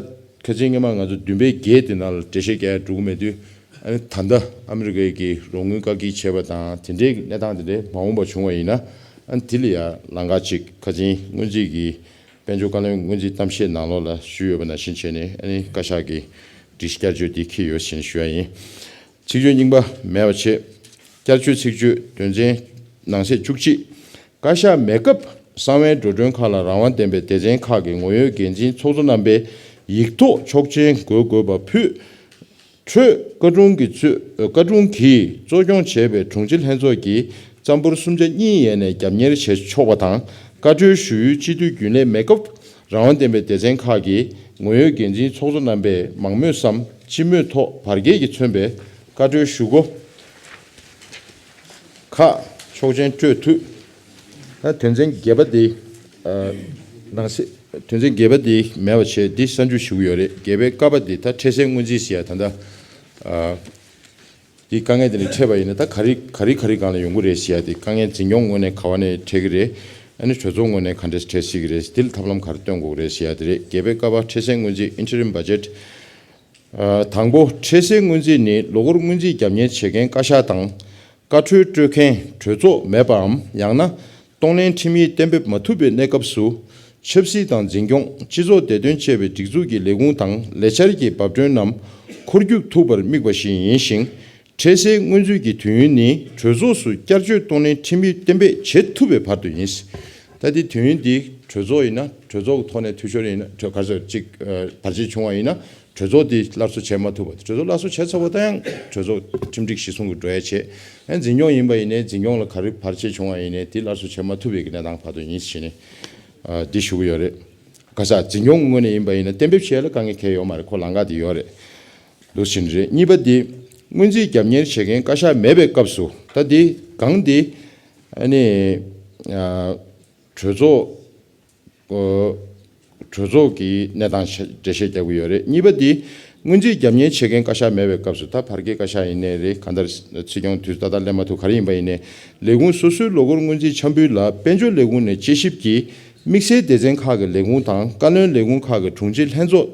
ཁ་སང་སྔོན་མ་ང་ཚོ་བདུན་པའི་བརྒྱད་དེ་ནང་ལ་འགྲེལ་བཤད་རྒྱག་ཡ་འགྲོ་གི་མེད་དུས། ཨ་ནི་ད་ལྟ་ཨ་མི་རི་ཀའི་གི་རོགས་དངུལ་བཀག་སྐྱིལ་བྱས་པ་དང་དེ་འདྲའི་གནས་སྟངས་དེ་འདྲའི་མ་འོངས་པ་བྱུང་བ་ཡིན་ན། ཨ་ནི་དེ་ལ་ཡ་ལམ་ཁ་ཅིག་ཁ་སང་སྔོན་རྩིས་ཀྱི་ དཔལ་འབྱོར་བཀའ་བློན་སྔོན་རྩིས་གཏམ་བཤད་ནང་ལོགས་ལ་ཞུས་ཡོད་པ་ནང་བཞིན་བྱས་ནས། ཨ་ནི་བཀའ་ཤག་གིས་སྒྲིག་བསྐྱར་བཅོས་འདི་འཁྱེར་ཡོད་ཟེར་ནས་ཞུ་ཡ་ཡིན། ཚིག་བརྗོད་རྙིང་པ་མེད་པ་བྱས། བསྐྱར་བཅོས་ཚིག་བརྗོད་དོན་ཚན་ནང་གསེས་བཅུ་གཅིག་བཀའ་ཤག་མེད་སྐབས་གསང་བའི་འགྲོ་གྲོན་ཁག་ལ་རང་དབང་ལྡན་པའི་སྡེ་ཚན་ཁག་གི་ངོ་ཡོད་འགན་འཛིན་ཚོགས་གཙོ་རྣམ་པས་ཡིག་ཐོག་ཆོག་མཆན་འགོད་དགོས་པ་ཕུད། འཕྲོས་བཀའ་དྲུང་གིས་གཙོས། བཀའ་དྲུང་གིས་གཙོ་སྐྱོང་བྱས་པའི་དྲུང་ཆེ་ལྷན་ཚོགས་ཀྱིས་རྩ་འབོར་གསུམ་ཆ་གཉིས་ཡན་ནས་རྒྱབ་གཉེར་བྱེད་ཆོག་པ་དང་། བཀའ་འཁྲོལ་ཞུ་ཡུལ་སྤྱི་འཐུས་རྒྱུན་ལས་མེད་སྐབས་རང་དབང་ལྡན་པའི་སྡེ་ཚན་ཁག་གི་ངོ་ཡོད་འགན་འཛིན་ཚོགས་གཙོ་རྣམ་པས་མང་མོས་སམ་སྤྱི་མོས་ཐོག་བར་བརྒལ་གྱིས་མཚོན་པའི་བཀའ་འཁྲོལ་ཞུ་སྒོ་ཁག་ཆོག་མཆན་སྤྲོད་ཐུབ། ད་དོན་ཚན་བརྒྱད་པ་འདི། ཨ། ནང་གསེས་དོན་ཚན་བརྒྱད་པ་འདི་མེད་པ་བྱས། འདི་གསར་འཇུག་ཞུ་གི་ཡོད་རེད། བརྒྱད་པའི་ཀ་པ་འདི་ད་འཕྲལ་སེལ་སྔོན་རྩིས་ཟེར་ཡ་ད་ལྟ། ཨ། འདི་དཀའ་ངལ་དེ་ནས་འཕྲད་པ་ཡིན་ན། ད་ག་རེ་ག་རེ་ག་རེ་སྒང་ལ་ཡོང་གི་རེད་ཟེར་ཡ་དེ། དཀའ་ངལ་འཛིན་སྐྱོང་ངོས་ནས་ག་བ་ནས་འཕྲད་ཀྱི་རེད། ཨ་ནི་གྲོས་ཚོགས་ངོས་ནས་ག་འདྲས་འཕྲད་སྲིད་ཀྱི་རེད། འདི་ལ་ཐབས་ལམ་ག་རེ་སྟོན་དགོས་ཀྱི་རེད་ཟེར་ཡ་དེ་རེད། བརྒྱད་པའི་ཀ་པ་འཕྲལ་སེལ་སྔོན་རྩིས། Interim Budget། ཨ། དང་པོ། འཕྲལ་སེལ་སྔོན་རྩིས་ནི་ལོ་འཁོར་སྔོན་རྩིས་རྒྱབ་གཉེར་བྱེད་མཁན་བཀའ་ཤག་དང་། བཀའ་འཁྲོལ་སྤྲོད་མཁན་གྲོས་ཚོགས་མེད་པའམ། ཡང་ན་གཏོང་ལེན་ཁྲིམས་ཡིག་གཏན་འབེབས་མ་ཐུབ་པའི་གནས་སྐབས་སུ། ཆབ་སྲིད་དང་འཛིན་སྐྱོང་། སྤྱི་ཚོགས་བདེ་དོན་བཅས་པའི་སྒྲིག་འཛུགས་ཀྱི་ལས་ཁུངས་དང་ལས་འཆར་གྱི་བབ་བསྟུན་རྣམས་འཁོར་རྒྱུག་ཐུབ་པར་དམིགས་པ་ཞིག་ཡིན་ཞིང་། འཕྲལ་སེལ་སྔོན་རྩིས་ཀྱི་དུས་ཡུན་ནི་གྲོས་ཚོགས་སུ་བསྐྱར་བཅོས་གཏོང་ལེན་ཁྲིམས་ཡིག་གཏན་འབེབས་བྱེད་ཐུབ་པའི་བར་དུ་ཡིན། ད་དེ་དུས་ཡུན་འདི་གྲོས་ཚོགས་ཡིན་ན། གྲོས་ཚོགས་ཀྱི་ཐོག་ནས་འཐུས་ཤོར་ཡིན་ན། ག་རེ་ཟེར་ཅིག་ཨ། བར་ཆད་བྱུང་བ་ཡིན་ན། གྲོས་ཚོགས་འདི་སླར་གསོ་བྱེད་མ་ཐུབ་པ། གྲོས་ཚོགས་སླར་གསོ་བྱས་ཚར་བ་དང་ཡང་གྲོས་ཚོགས་ཁྲིམས་སྒྲིག་གཞིར་བཟུང་གི་འགྲོ་ཡ་བྱས། ཡང་འཛིན་སྐྱོང་ཡིན་པ་ཡིན་ནའི། འཛིན་སྐྱོང་ལ་ག་རེ་བར་ཆད་བྱུང་བ་ཡིན་ནའི་དེ་སླར་གསོ་བྱེད་མ་ཐུབ་པའི་གི་གནས་སྟངས་བར་དུ་ཡིན་ཟེར་ནས། ཨ། འདི་ཞུ་གི་ཡོད་རེད། ག་ས་འཛིན་སྐྱོང་ངོས་ནས་ཡིན་པ་ཡིན་ན་གཏན་འབེབས་བྱས་ལ་དཀའ་ངལ་གང་ཡང་ཡོད་མ་རེད། ཁོ་ལམ་ཁ་དེ་ཡོད་རེད། འདུག་ཟེར་ནི་རེད། གཉིས་པ་འདི་སྔོན་རྩིས་རྒྱབ་གཉེར་བྱེད་མཁན་བཀའ་ཤག་མེད་པའི་སྐབས་སུ། ད་འདི་སྒང་འདི་ཨ་ནི། ཨ། གྲོས་ཚོགས། ཨོ། གྲོས་ཚོགས་ཀྱི་གནས་སྟངས་འགྲེལ་བཤད་རྒྱག་གི་ཡོད་རེད། གཉིས་པ་འདི་སྔོན་རྩིས་རྒྱབ་གཉེར་བྱེད་མཁན་བཀའ་ཤག་མེད་པའི་སྐབས་སུ། ད་བར་བརྒལ་བཀའ་ཤག་ཡིན་ནའི་རེད། གང་ལྟར་སྲིད་སྐྱོང་དུས་ཏག་ཏག་སླེབས་མ་ཐུབ། ག་རེ་ཡིན་པ་ཡིན་ནའི། ལས་ཁུངས་སོ་སོའི་ལོ་འཁོར་སྔོན་རྩིས་འཆར་འབུལ་ལ་དཔལ་འབྱོར་ལས་ཁུངས་ནས་དཔྱད་ཞིབ་ཀྱིས་དམིགས་བསལ་སྡེ་ཚན་ཁག་གི་ལས་ཁུངས་དང་བཀའ་བློན་ལས་ཁུངས་ཁག་གི་དྲུང་ཆེ་ལྷན་ཚོགས་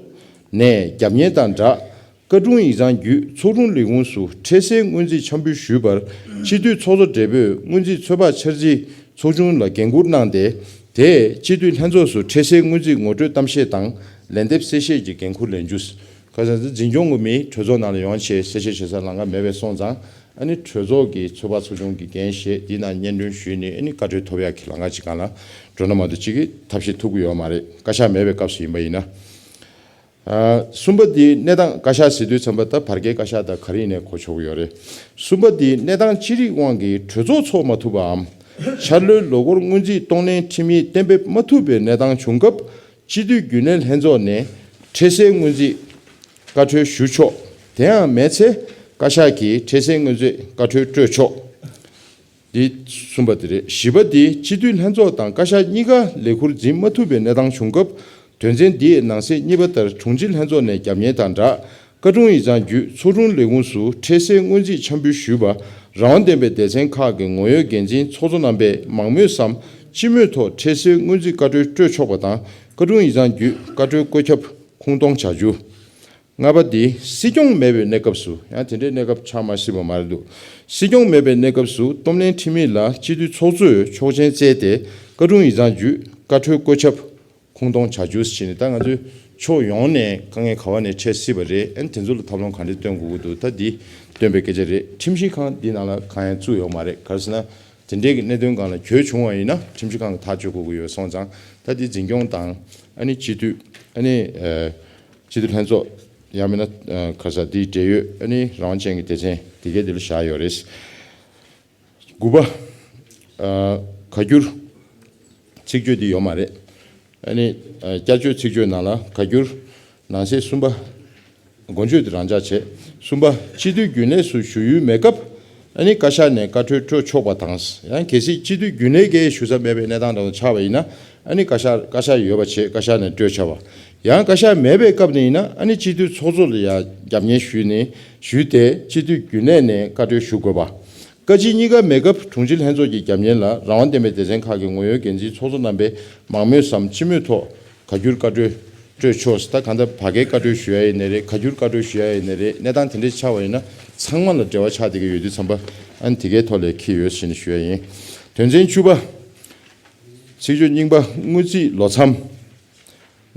ནས་རྒྱབ་གཉེར་དང་སྦྲགས། བཀའ་དྲུང་ཡིག་ཚང་བརྒྱུད་ཚོགས་དྲུང་ལས་ཁུངས་སུ་འཕྲལ་སེལ་སྔོན་རྩིས་འཆར་འབུལ་ཞུས་པར། སྤྱི་འཐུས་ཚོགས་གཙོ་སྦྲེལ་པོས་སྔོན་རྩིས་ཚོད་དཔག་འཆར་རྩིས་ཚོགས་ཆུང་ལ་འགན་འཁུར་གནང་སྟེ། དེས་སྤྱི་འཐུས་ལྷན་ཚོགས་སུ་འཕྲལ་སེལ་སྔོན་རྩིས་ངོ་སྤྲོད་གཏམ་བཤད་དང་ལན་འདེབས་གསལ་བཤད་ཀྱི་འགན་འཁུར་ལེན་རྒྱུ། ག་ས་འཛིན་སྐྱོང་གི་མི་གྲོས་ཚོགས་ནང་ལ་ཡོང་བྱས་གསལ་བཤད་བྱེད་སར་ལམ་ཁ་མེད་པས་སོང་ཙང་། ཨ་ནི་གྲོས་ཚོགས་ཀྱི་ཚོད་དཔག་ཚོགས་ཆུང་གི་འགན་བཞེས། འདི་ནང་སྙན་སྒྲོན་ཞུས་ནས། ཨ་ནི་བཀའ་འཁྲོལ་ཐོབ་ཡག་གི་ལམ་ཁ་ཅིག་སྒང་ལ་འགྲོ་ན་མ་གཏོགས་ཅིག་གིས་ཐབས་ཤེས་ཐུབ་ཀྱི་ཡོད་མ་རེད། བཀའ་ཤག་མེད་པའི་སྐབས་སུ་ཡིན་པ་ཡིན་ན། ཨ། གསུམ་པ་འདི་གནས་སྟངས། བཀའ་ཤག་ཟེར་དུས་ཙམ་པ་ད་བར་བརྒལ་བཀའ་ཤག་དང་ག་རེ་ཡིན་ནའི་གོ་ཆོག་གི་ཡོད་རེད། གསུམ་པ་འདི་གནས་སྟངས་ཅི་རིགས་དབང་གིས་གྲོས་ཚོགས་ཚོགས་མ་ཐུབ་པའམ། འཆར་ལོའི་ལོ་འཁོར་སྔོན་རྩིས་གཏོང་ལེན་ཁྲིམས་ཡིག་གཏན་འབེབས་མ་ཐུབ་པའི་གནས་སྟངས་བྱུང་སྐབས། སྤྱི་འཐུས་རྒྱུན་ལས་ལྷན་ཚོགས་ནས་འཕྲལ་སེལ་སྔོན་རྩིས་བཀའ་འཁྲོལ་ཞུ་ཆོག་དེའང་མེད་ཚེ་བཀའ་ཤག་གིས་འཕྲལ་སེལ་སྔོན་རྩིས་བཀའ་འཁྲོལ་སྤྲོད་ཆོག་འདི་གསུམ་པ་དེ་རེད། བཞི་པ་འདི་སྤྱི་འཐུས་ལྷན་ཚོགས་དང་བཀའ་ཤག་གཉིས་ཀ་ལས་ཁུར་འཛིན་མ་ཐུབ་པའི་གནས་སྟངས་བྱུང་སྐབས། དོན་ཚན་འདིའི་ནང་གསེས་གཉིས་པ་ལྟར་དྲུང་ཆེ་ལྷན་ཚོགས་ནས་རྒྱབ་གཉེར་དང་སྦྲགས། བཀའ་དྲུང་ཡིག་ཚང་བརྒྱུད་ཚོགས་དྲུང་ལས་ཁུངས་སུ་འཕྲལ་སེལ་སྔོན་རྩིས་འཆར་འབུལ་ཞུས་པ། རང་དབང་ལྡན་པའི་སྡེ་ཚན་ཁག་གི་ངོ་ཡོད་འགན་འཛིན་ཚོགས་གཙོ་རྣམ་པས་མང་མོས་སམ་སྤྱི་མོས་ཐོག་འཕྲལ་སེལ་སྔོན་རྩིས་བཀའ་འཁྲོལ་སྤྲོད་ཆོག་པ་དང་། བཀའ་དྲུང་ཡིག་ཚང་བརྒྱུད་བཀའ་འཁྲོལ་བཀོད་ཁྱབ་ཁུངས་གཏོང་བྱ་རྒྱུ། ལྔ་པ་འདི་སྲིད་སྐྱོང་མེད་པའི་གནས་སྐབས་སུ། ཡང་དེ་འདྲའི་གནས་སྐབས་ཆགས་མ་སྲིད་པ་མ་རེད་འདུག་སྲིད་སྐྱོང་མེད་པའི་གནས་སྐབས་སུ་གཏོང་ལེན་ཁྲིམས་ཡིག་ལ་སྤྱི་འཐུས་ཚོགས་གཙོས་ཆོག་མཆན་བསྩལ་ཏེ། བཀའ་དྲུང་ཡིག་ཚང་བརྒྱུད་བཀའ་འཁྲོལ་བཀོད་ཁྱབ་ཁུངས་གཏོང་བྱ་རྒྱུ་ཟེར་ནས། ད་ང་ཚོས་ཕྱོགས་ཡོངས་ནས་དཀའ་ངལ་ག་བ་ནས་འཕྲད་སྲིད་པ་རེད། ཨ་ནི་དེ་ཚོ་ལ་ཐབས་ལམ་ག་འདྲས་སྟོན་དགོས་ཀྱི་འདུག་ད་འདི་སྟོན་པའི་སྐད་ཆ་རེད། ཁྲིམས་ཞིབ་ཁང་འདི་ནང་ལ་གང་ཡང་བཙུགས་ཡོད་མ་རེད། ག་རེ་ཟེར་ན། དེ་འདྲའི་གི་གནད་དོན་སྒང་ལ་གྱོད་བྱུང་བ་ཡིན་ན་ཁྲིམས་ཞིབ་ཁང་གི་ཐག་གཅོད་དགོས་ཀྱི་ཡོད་སོང་ཙང་། ད་འདི་འཛིན་སྐྱོང་དང་། ཨ་ནི་སྤྱི་འཐུས། ཨ་ནི་ཨ་སྤྱི་འཐུས་ལྷན་ཚོགས། ཡང་མིན་ན་ཨ་ག་ས་འདིའི་འབྲེལ་ཡོད་ཨ་ནི་རང་དབང་ཅན་གྱི་སྡེ་ཚན་དེ་གའི་འདི་ལ་བཞག་ཡོད་རེད། དགུ་པ། ཨ་བཀའ་འགྱུར་ཚིག་བརྗོད་འདི་ཡོད་མ་རེད། ཨ་ནི་ཨ་བསྐྱར་བཅོས་ཚིག་བརྗོད་ནང་ལ་བཀའ་འགྱུར་ནང་གསེས་གསུམ་པ། འགོ་བརྗོད་དེ་རང་འཇགས་བྱས། གསུམ་པ། སྤྱི་འཐུས་རྒྱུན་ལས་སུ་ཞུགས་ཡུལ་མེད་སྐབས། ཨ་ནི་བཀའ་ཤག་ནས་བཀའ་འཁྲོལ་སྤྲོད་ཆོག་པ་དང་། ཡང་གལ་སྲིད་སྤྱི་འཐུས་རྒྱུན་ལས་ཀྱིས་ཞུ་ས་མེད་པའི་གནས་སྟངས་འདྲ་བོ་ཆགས་པ་ཡིན་ན། ཨ་ནི་བཀའ་ཤག་བཀའ་ཤག་ཡོད་པ་བྱས་བཀའ་ཤག་ནས་སྤྲོད་བྱ་བ། ཡང་བཀའ་ཤག་མེད་པའི་སྐབས་ནས་ཡིན་ན། ཨ་ནི་སྤྱི་འཐུས་ཚོགས་གཙོ་ལ་ཡང་རྒྱབ་གཉེར་ཞུས་ནས། ཞུས་ཏེ་སྤྱི་འཐུས་རྒྱུན་ལས་ནས་བཀའ་འཁྲོལ་ཞུ་དགོས་པ། བཀའ་སྤྱི་གཉིས་ཀ་མེད་སྐབས་དྲུང་ཆེ་ལྷན་ཚོགས་ཀྱི་རྒྱབ་གཉེར་ལ་རང་དབང་ལྡན་པའི་སྡེ་ཚན་ཁག་གི་ངོ་ཡོད་འགན་འཛིན་ཚོགས་གཙོ་རྣམ་པས་མང་མོས་སམ་སྤྱི་མོས་ཐོག་བཀའ་འགྱུར་བཀའ་འཁྲོལ་སྤྲོད་ཆོག་ད་གང་ལྟར་བར་བརྒལ་བཀའ་འཁྲོལ་ཞུ་ཡ་ཡིན་ནའི་རེད། བཀའ་འགྱུར་བཀའ་འཁྲོལ་ཞུ་ཡ་ཡིན་ནའི་རེད། གནས་སྟངས་དེ་འདྲ་ཆགས་པ་ཡིན་ན་ཚང་མ་ལ་འབྲེལ་བ་ཆགས་བསྡད་ཀྱི་ཡོད་དུས་ཙམ་པ། ཨ་ནི་དེ་གའི་ཐོག་ལ་འཁྱེར་ཡོད་ཟེར་ནས་ཞུ་ཡ་ཡིན། དོན་ཚན་བཅུ་པ། ཚིག་བརྗོད་རྙིང་པ། དངུལ་རྩིས་ལོ་མཚམས།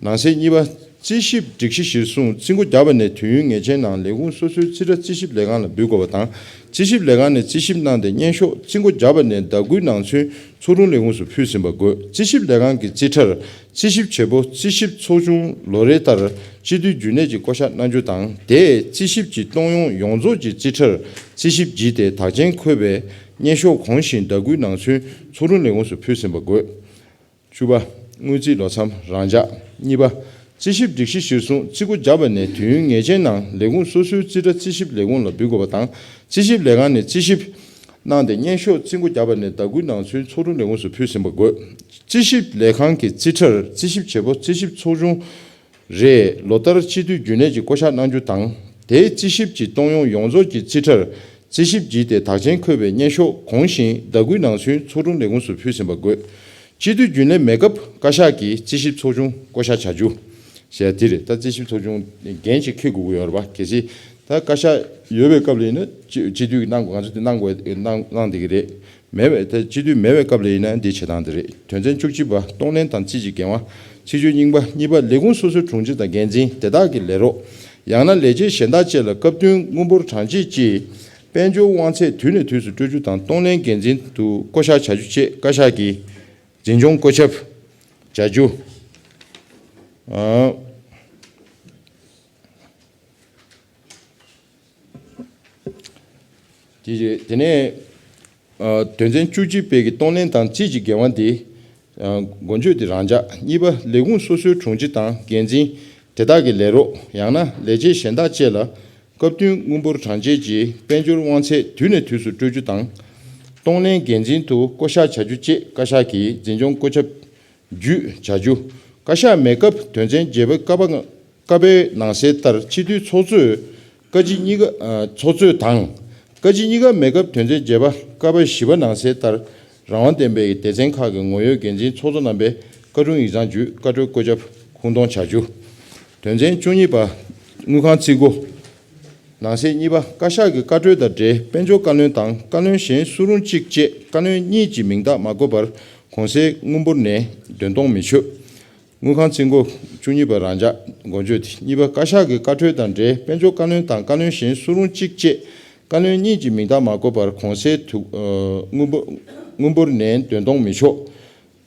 ནང་གསེས་གཉིས་པ། རྩིས་ཞིབ་སྒྲིག་གཞི་གཞིར་བཟུང་རྩིས་འགོ་བརྒྱབ་པ་ནས་དུས་ཡུན་ངེས་ཅན་ནང་ལས་ཁུངས་སོ་སོའི་རྩིས་ཁྲ་རྩིས་ཞིབ་ལས་ཁང་ལ་འབུལ་དགོས་པ་དང་། རྩིས་ཞིབ་ལས་ཁང་ནས་རྩིས་ཞིབ་གནང་སྟེ་སྙན་ཤོག་རྩིས་འགོ་བརྒྱབ་པ་ནས་ཟླ་དགུའི་ནང་ཚུན་ཚོགས་དྲུང་ལས་ཁུངས་སུ་ཕུལ་ཟིན་པ་དགོས། རྩིས་ཞིབ་ལས་ཁང་གི་རྩིས་ཁྲར་རྩིས་ཞིབ་བྱེད་པོ་རྩིས་ཞིབ་ཚོགས་ཆུང་ལོ་རེ་ལྟར་སྤྱི་འཐུས་རྒྱུན་ལས་ཀྱིས་བསྐོ་བཞག་གནང་རྒྱུ་དང་། དེས་རྩིས་ཞིབ་ཀྱི་གཏོང་ཡོང་ཡོངས་རྫོགས་ཀྱི་རྩིས་ཁྲར་རྩིས་ཞིབ་བགྱིས་ཏེ་དག་མཆན་འཁོད་པའི་སྙན་ཤོག་གོང་བཞིན་ཟླ་དགུའི་ནང་ཚུན་ཚོགས་དྲུང་ལས་ཁུངས་སུ་ཕུལ་ཟིན་པ་དགོས། བཅུ་པ། དངུལ་རྩིས་ལོ་མཚམས་རང་འཇགས། གཉིས་པ། རྩིས་ཞིབ་སྒྲིག་གཞི་གཞིར་བཟུང་རྩིས་འགོ་བརྒྱབ་པ་ནས་དུས་ཡུན་ངེས་ཅན་ནང་ལས་ཁུངས་སོ་སོའི་རྩིས་ཁྲ་རྩིས་ཞིབ་ལས་ཁུངས་ལ་འབུལ་དགོས་པ་དང་། རྩིས་ཞིབ་ལས་ཁང་ནས་རྩིས་ཞིབ་གནང་སྟེ་སྙན་ཤོག་རྩིས་འགོ་བརྒྱབ་པ་ནས་ཟླ་དགུའི་ནང་ཚུན་ཚོགས་དྲུང་ལས་ཁུངས་སུ་ཕུལ་ཟིན་པ་དགོས། རྩིས་ཞིབ་ལས་ཁང་གི་རྩིས་ཁྲར་རྩིས་ཞིབ་བྱེད་པོ་རྩིས་ཞིབ་ཚོགས་ཆུང་རེ་ལོ་ལྟར་སྤྱི་འཐུས་རྒྱུན་ལས་ཀྱིས་བསྐོ་བཞག་གནང་རྒྱུ་དང་། དེའི་རྩིས་ཞིབ་ཀྱི་གཏོང་ཡོང་ཡོངས་རྫོགས་ཀྱི་རྩིས་ཁྲར་རྩིས་ཞིབ་བགྱིས་ཏེ་དག་མཆན་འཁོད་པའི་སྙན་ཤོག་གོང་བཞིན་ཟླ་དགུའི་ནང་ཚུན་ཚོགས་དྲུང་ལས་ཁུངས་སུ་ཕུལ་ཟིན་པ་དགོས། སྤྱི་འཐུས་རྒྱུན་ལས་མེད་སྐབས་བཀའ་ཤག་གིས་རྩིས་ཞིབ་ཚོགས་ཆུང་བསྐོ་བཞག་བྱ་རྒྱུ། ཞེས་དེ་རེད། ད་རྩིས་ཞིབ་ཚོགས་ཆུང་འགན་ཅིག་འཁྱེར་དགོས་ཀྱི་ཡོད་རེད་པ། གལ་སྲིད་ད་བཀའ་ཤག་ཡོད་པའི་སྐབས་ལ་ཡིན་ན་སྤྱི་སྤྱི་འཐུས་ཀྱིས་གནང་དགོས། ང་ཚོ་དེ་གནང་དགོས། གནང་གནང་བསྡད་ཀྱི་རེད། མེད་པའི་ད་སྤྱི་འཐུས་མེད་པའི་སྐབས་ལ་ཡིན་ན་འདི་བྱེད་སྟངས་འདི་རེད། དོན་ཚན་བཅུ་གཅིག་པ། གཏོང་ལེན་དང་རྩིས་ཀྱི་འགན་དབང་། ཚིག་བརྗོད་རྙིང་པ། གཉིས་པ། ལས་ཁུངས་སོ་སོའི་དྲུང་ཆེ་དང་འགན་འཛིན་དེ་དག་གི་ལས་རོགས། ཡང་ན་ལས་བྱེད་གཞན་དག་བཅས་ལ་སྐབས་བསྟུན་དངུལ་འབོར་གྲངས་བཅད་ཀྱི་དཔལ་འབྱོར་དབང་ཚད་དུས་ནས་དུས་སུ་སྤྲོད་རྒྱུ་དང་། གཏོང་ལེན་འགན་འཛིན་དུ་བསྐོ་བཞག་བྱ་རྒྱུ་བཅས་བཀའ་ཤག་གིས་འཛིན་སྐྱོང་བཀོད་ཁྱབ་བྱ་རྒྱུ། ཨ། དེ་རེད། དེ་ནས་ཨ་དོན་ཚན་བཅུ་གཅིག་པའི་གི་གཏོང་ལེན་དང་རྩིས་ཀྱི་འགན་དབང་དེ་ཨ་འགོ་བརྗོད་དེ་རང་འཇགས། གཉིས་པ། ལས་ཁུངས་སོ་སོའི་དྲུང་ཆེ་དང་འགན་འཛིན་དེ་དག་གི་ལས་རོགས། ཡང་ན་ལས་བྱེད་གཞན་དག་བཅས་ལ་སྐབས་བསྟུན་དངུལ་འབོར་གྲངས་བཅད་ཀྱི་དཔལ་འབྱོར་དབང་ཚད་དུས་ནས་དུས་སུ་སྤྲོད་རྒྱུ་དང་། གཏོང་ལེན་འགན་འཛིན་དུ་བསྐོ་བཞག་བྱ་རྒྱུ་བཅས་བཀའ་ཤག་གིས་འཛིན་སྐྱོང་བཀོད་ཁྱབ་བརྒྱུད་བྱ་རྒྱུ། བཀའ་ཤག་མེད་སྐབས་དོན་ཚན་བརྒྱད་པ་ཀ་པ་ཀ་པའི་ནང་གསལ་ལྟར་སྤྱི་འཐུས་ཚོགས་གཙོས་བཀའ་སྤྱི་གཉིས་ཀ་ཨ་ཚོགས་གཙོས་དང་། བཀའ་སྤྱི་གཉིས་ཀ་མེད་སྐབས་དོན་ཚན་བརྒྱད་པ་ཀ་པ་བཞི་པ་ནང་གསལ་ལྟར་རང་དབང་ལྡན་པའི་སྡེ་ཚན་ཁག་གི་ངོ་ཡོད་འགན་འཛིན་ཚོགས་གཙོ་རྣམ་པས་བཀའ་དྲུང་ཡིག་ཚང་བརྒྱུད་བཀའ་འཁྲོལ་བཀོད་ཁྱབ་ཁུངས་གཏོང་བྱ་རྒྱུ། དོན་ཚན་བཅུ་གཉིས་པ། དངུལ་ཁང་རྩིས་སྒོ། ནང་གསེས་གཉིས་པ། བཀའ་ཤག་གི་བཀའ་འཁྲོལ་དང་འབྲེལ་དཔལ་འབྱོར་བཀའ་བློན་དང་བཀའ་བློན་གཞན་སུ་རུང་གཅིག་བཅས་བཀའ་བློན་གཉིས་ཀྱི་མིང་རྟགས་མ་བཀོད་པར་གོང་གསལ་དངུལ་འབོར་ནས་འདོན་གཏོང་མི་ཆོག་དངུལ་ཁང་རྩིས་སྒོ་བཅུ་གཉིས་པ་རང་འཇགས། འགོ་བརྗོད་དེ། གཉིས་པ། བཀའ་ཤག་གི་བཀའ་འཁྲོལ་དང་འབྲེལ་དཔལ་འབྱོར་བཀའ་བློན་དང་བཀའ་བློན་གཞན་སུ་རུང་གཅིག་བཅས་བཀའ་བློན་གཉིས་ཀྱི་མིང་རྟགས་མ་བཀོད་པར་གོང་གསལ་དུ་ཨ་དངུལ་འབོར་དངུལ་འབོར་ནས་འདོན་གཏོང་མི་ཆོག་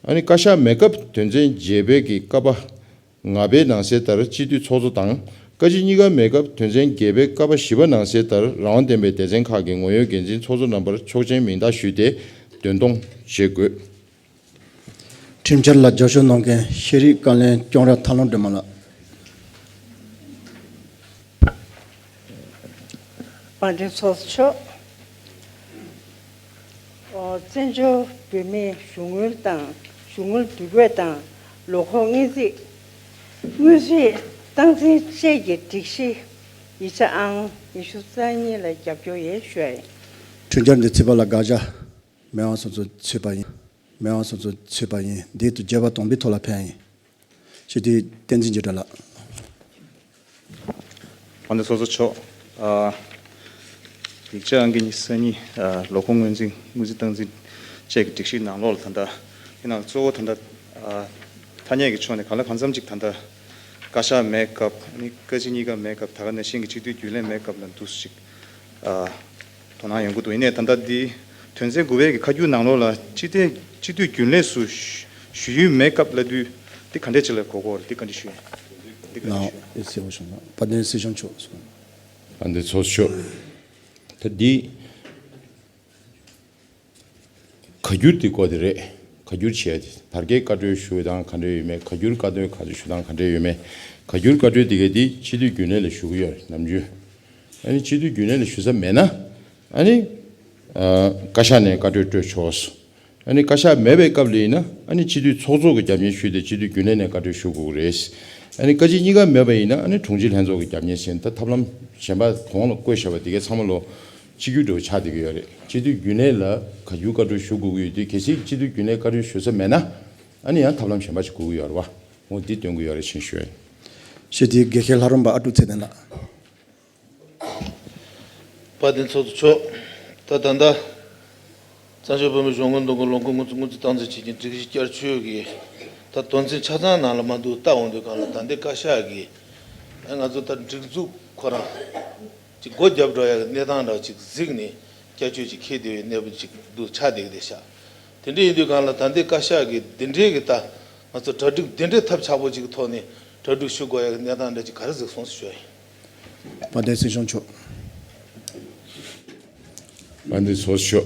ཨ་ནི་བཀའ་ཤག་མེད་སྐབས་དོན་ཚན་བརྒྱད་པའི་གི་ཀ་པ་ལྔ་པའི་ནང་གསལ་ལྟར་སྤྱི་འཐུས་ཚོགས་གཙོ་དང་། བཀའ་སྤྱི་གཉིས་ཀ་མེད་སྐབས་དོན་ཚན་བརྒྱད་པའི་ཀ་པ་བཞི་པ་ནང་གསལ་ལྟར་རང་དབང་ལྡན་པའི་སྡེ་ཚན་ཁག་གི་ངོ་ཡོད་འགན་འཛིན་ཚོགས་གཙོ་རྣམ་པར་ཆོག་མཆན་མིང་རྟགས་ཞུས་ཏེ་འདོན་གཏོང་བྱེད་དགོས། ཁྲིམས་འཆར་ལ་རྒྱབ་སྐྱོར་གནང་མཁན་ཤེས་རིག་བཀའ་བློན་ཅོང་ར་ཐར་ལམ་སྒྲོལ་མ་ལགས། དཔལ་ལྡན་ཚོགས་གཙོ་མཆོག་ཨོ། བཙན་བྱོལ་བོད་མིའི་གཞུང་དངུལ་དང་གཞུང་དངུལ་བསྡུ་སྤོས་དང་ལོ་འཁོར་དངུལ་རྩིས། དངུལ་རྩིས་སྟངས་འཛིན་བཅས་ཀྱི་སྒྲིག་གཞི་ཡིག་ཆ་ཨང་ཉི་ཤུ་རྩ་གཉིས་ལ་རྒྱབ་སྐྱོར་ཡོད་ཞུ་ཡ་ཡིན། ཁྲིམས་འཆར་འདི་ཚུད་པ་ལ་དགག་བྱ་མེད་པ་སོང་ཚུལ་ཚུད་པ་ཡིན། མེད་པ་སོང་ཚུལ་ཚུད་པ་ཡིན། འདི་དུ་བརྗོད་པ་དང་པོའི་ཐོག་ལ་ཕན་ཡིན། སྤྱི་འཐུས་བསྟན་འཛིན་རྒྱལ་གྲགས་ལགས། དཔལ་ལྡན་ཚོགས་གཙོ་མཆོག་ཨ། ཡིག་ཆ་ཨང་ཉི་ཤུ་རྩ་གཉིས། ཨ། ལོ་འཁོར་དངུལ་རྩིས། དངུལ་རྩིས་སྟངས་འཛིན་བཅས་ཀྱི་སྒྲིག་གཞིའི་ནང་ལོགས་ལ་ད་ལྟ་དེ་ནང་གཙོ་བོ་ད་ལྟ་ཨ། ཐ་སྙད་ཀྱི་ཕྱོགས་ནས་གང་ལ་གང་འཚམ་ཅིག་ད་ལྟ་བཀའ་ཤག་མེད་སྐབས། ཨ་ནི་བཀའ་སྤྱི་གཉིས་ཀ་མེད་སྐབས། ད་ག་ནང་བཞིན་གྱི་སྤྱི་འཐུས་རྒྱུན་ལས་མེད་སྐབས་ལ་འདུག་སེ་ཅིག་ཨ། དོ་སྣང་ཡོང་གི་འདུག་ཡིན་ནའི་ད་ལྟ་འདི་དོན་ཚན་དགུ་པའི་གི་ཁ་སྒྱུར་ནང་ལོགས་ལ་སྤྱི་འཐུས་སྤྱི་འཐུས་རྒྱུན་ལས་སུ་ཞུ་ཞུ་ཡུལ་མེད་སྐབས་ལབ་དུས་འདི་ག་འདྲས་ཅིག་ལ་གོ་གོ་རེད། འདི་ག་འདྲས་ཞུ། འདི་ག་འདྲས་ཞུ། དཔལ་ལྡན་སྲིད་སྐྱོང་མཆོག་དཔལ་ལྡན་སྲིད་སྐྱོང་མཆོག་ད་འདི་ཁ་སྒྱུར་དེ་དགོས་དེ་རེད། ཁ་སྒྱུར་བྱས་ཏེ་དར་རྒྱས་བཀའ་འཁྲོལ་ཞུ་སྟངས་ག་འདྲས་ཡོད་མེད། ཁ་སྒྱུར་བཀའ་འཁྲོལ་ག་འདྲས་ཞུ་སྟངས་ག་འདྲས་ཡོད་མེད། ཁ་སྒྱུར་བཀའ་འཁྲོལ་དེ་གས་དེ་སྤྱི་འཐུས་རྒྱུན་ལས་ལ་ཞུ་གི་ཡོད་རེད། ནམ་རྒྱུན་ཨ་ནི་སྤྱི་འཐུས་རྒྱུན་ལས་ལ་ཞུ་ས་མེད་ན་ཨ་ནི་ཨ་བཀའ་ཤག་ནས་བཀའ་འཁྲོལ་སྤྲོད་ཆོག་ཨ་ནི་བཀའ་ཤག་མེད་པའི་སྐབས་ལ་ཡིན་ན་ཨ་ནི་སྤྱི་འཐུས་ཚོགས་གཙོ་གི་རྒྱབ་གཉེར་ཞུས་ཏེ་སྤྱི་འཐུས་རྒྱུན་ལས་ནས་བཀའ་འཁྲོལ་ཞུ་དགོས་ཀྱི་རེད། ཨ་ནི་བཀའ་སྤྱི་གཉིས་ཀ་མེད་པ་ཡིན་ན་ཨ་ནི་དྲུང་ཆེ་ལྷན་ཚོགས་ཀྱི་རྒྱབ་གཉེར་ཟེར། ད་ཐབས་ལམ་གཞན་པ་གོང་ལ་བཀོད་བཞག་པ་དེ་གའི་ཚང་མ་ལོ་གཅིག་གྱུར་འདྲ་བོ་ཆགས་བསྡད་ཀྱི་ཡོད་རེད། སྤྱི་འཐུས་རྒྱུན་ལས་ལ་བཀའ་འཁྲོལ་ཞུ་དགོས་ཀྱི་ཡོད་དུས། གལ་སྲིད་སྤྱི་འཐུས་རྒྱུན་ལས་བཀའ་འཁྲོལ་ཞུ་ས་མེད་ན་ཨ་ནི་ཡང་ཐབས་ལམ་གཞན་པ་ཞིག་དགོས་ཀྱི་ཡོད་རེད་བ། འོ་འདི་སྟོན་གྱི་ཡོད་རེད་ཅེས་ཞུ་ཡ་ཡིན། ཞེས་དེའི་དགེ་བཤེས་ལྷ་རམས་པ་ཨ་ཀྲུག་ཚེ་བརྟན་ལགས། དཔལ་ལྡན་ཚོགས་གཙོ་མཆོག་ད་ད་ལྟ་བཙན་བྱོལ་བོད་མིའི་གཞུང་དངུལ་འདུ་འགོད་ལོ་འཁོར་དངུལ་རྩིས་དངུལ་རྩིས་སྟངས་འཛིན་བྱེད་ཀྱི་སྒྲིག་གཞི་བསྐྱར་བཅོས་ཀྱི་ ད་དོན་ཚན་ཆ་ཚང་ནང་ལ་མ་འདུག་ལྟ་འོང་དུས་གང་ལ་ད་ལྟའི་བཀའ་ཤག་གིས་ཨ་ང་ཚོ་ད་སྒྲིག་འཛུགས་ཁོ་རང་ཅིག་སྒོ་བརྒྱབ་འགྲོ་ཡག་གི་གནས་སྟངས་འདྲ་ཅིག་གཟིགས་ནས་བསྐྱར་བཅོས་ཅིག་འཁེལ་བསྡད་པའི་གནས་བབ་ཅིག་འདུག་ཆགས་བསྡད་ཀྱི་རེད་ཤག་དེ་འདྲ་ཡིན་དུས་གང་ལ་ད་ལྟའི་བཀའ་ཤག་གིས་འདི་འདྲའི་གི་ད་ང་ཚོ་གྲ་སྒྲིག་འདི་འདྲའི་ཐབས་ཆག་པོ་ཅིག་གི་ཐོག་ནས་གྲ་སྒྲིག་ཞུ་དགོས་ཡག་གི་གནས་སྟངས་འདྲ་ཅིག་ག་རེ་གཟིགས་སོང་ཟེར་ཞུ་ཡ་ཡིན། དཔལ་ལྡན་སྲིད་སྐྱོང་མཆོག་དཔལ་ལྡན་ཚོགས་གཙོ་མཆོག་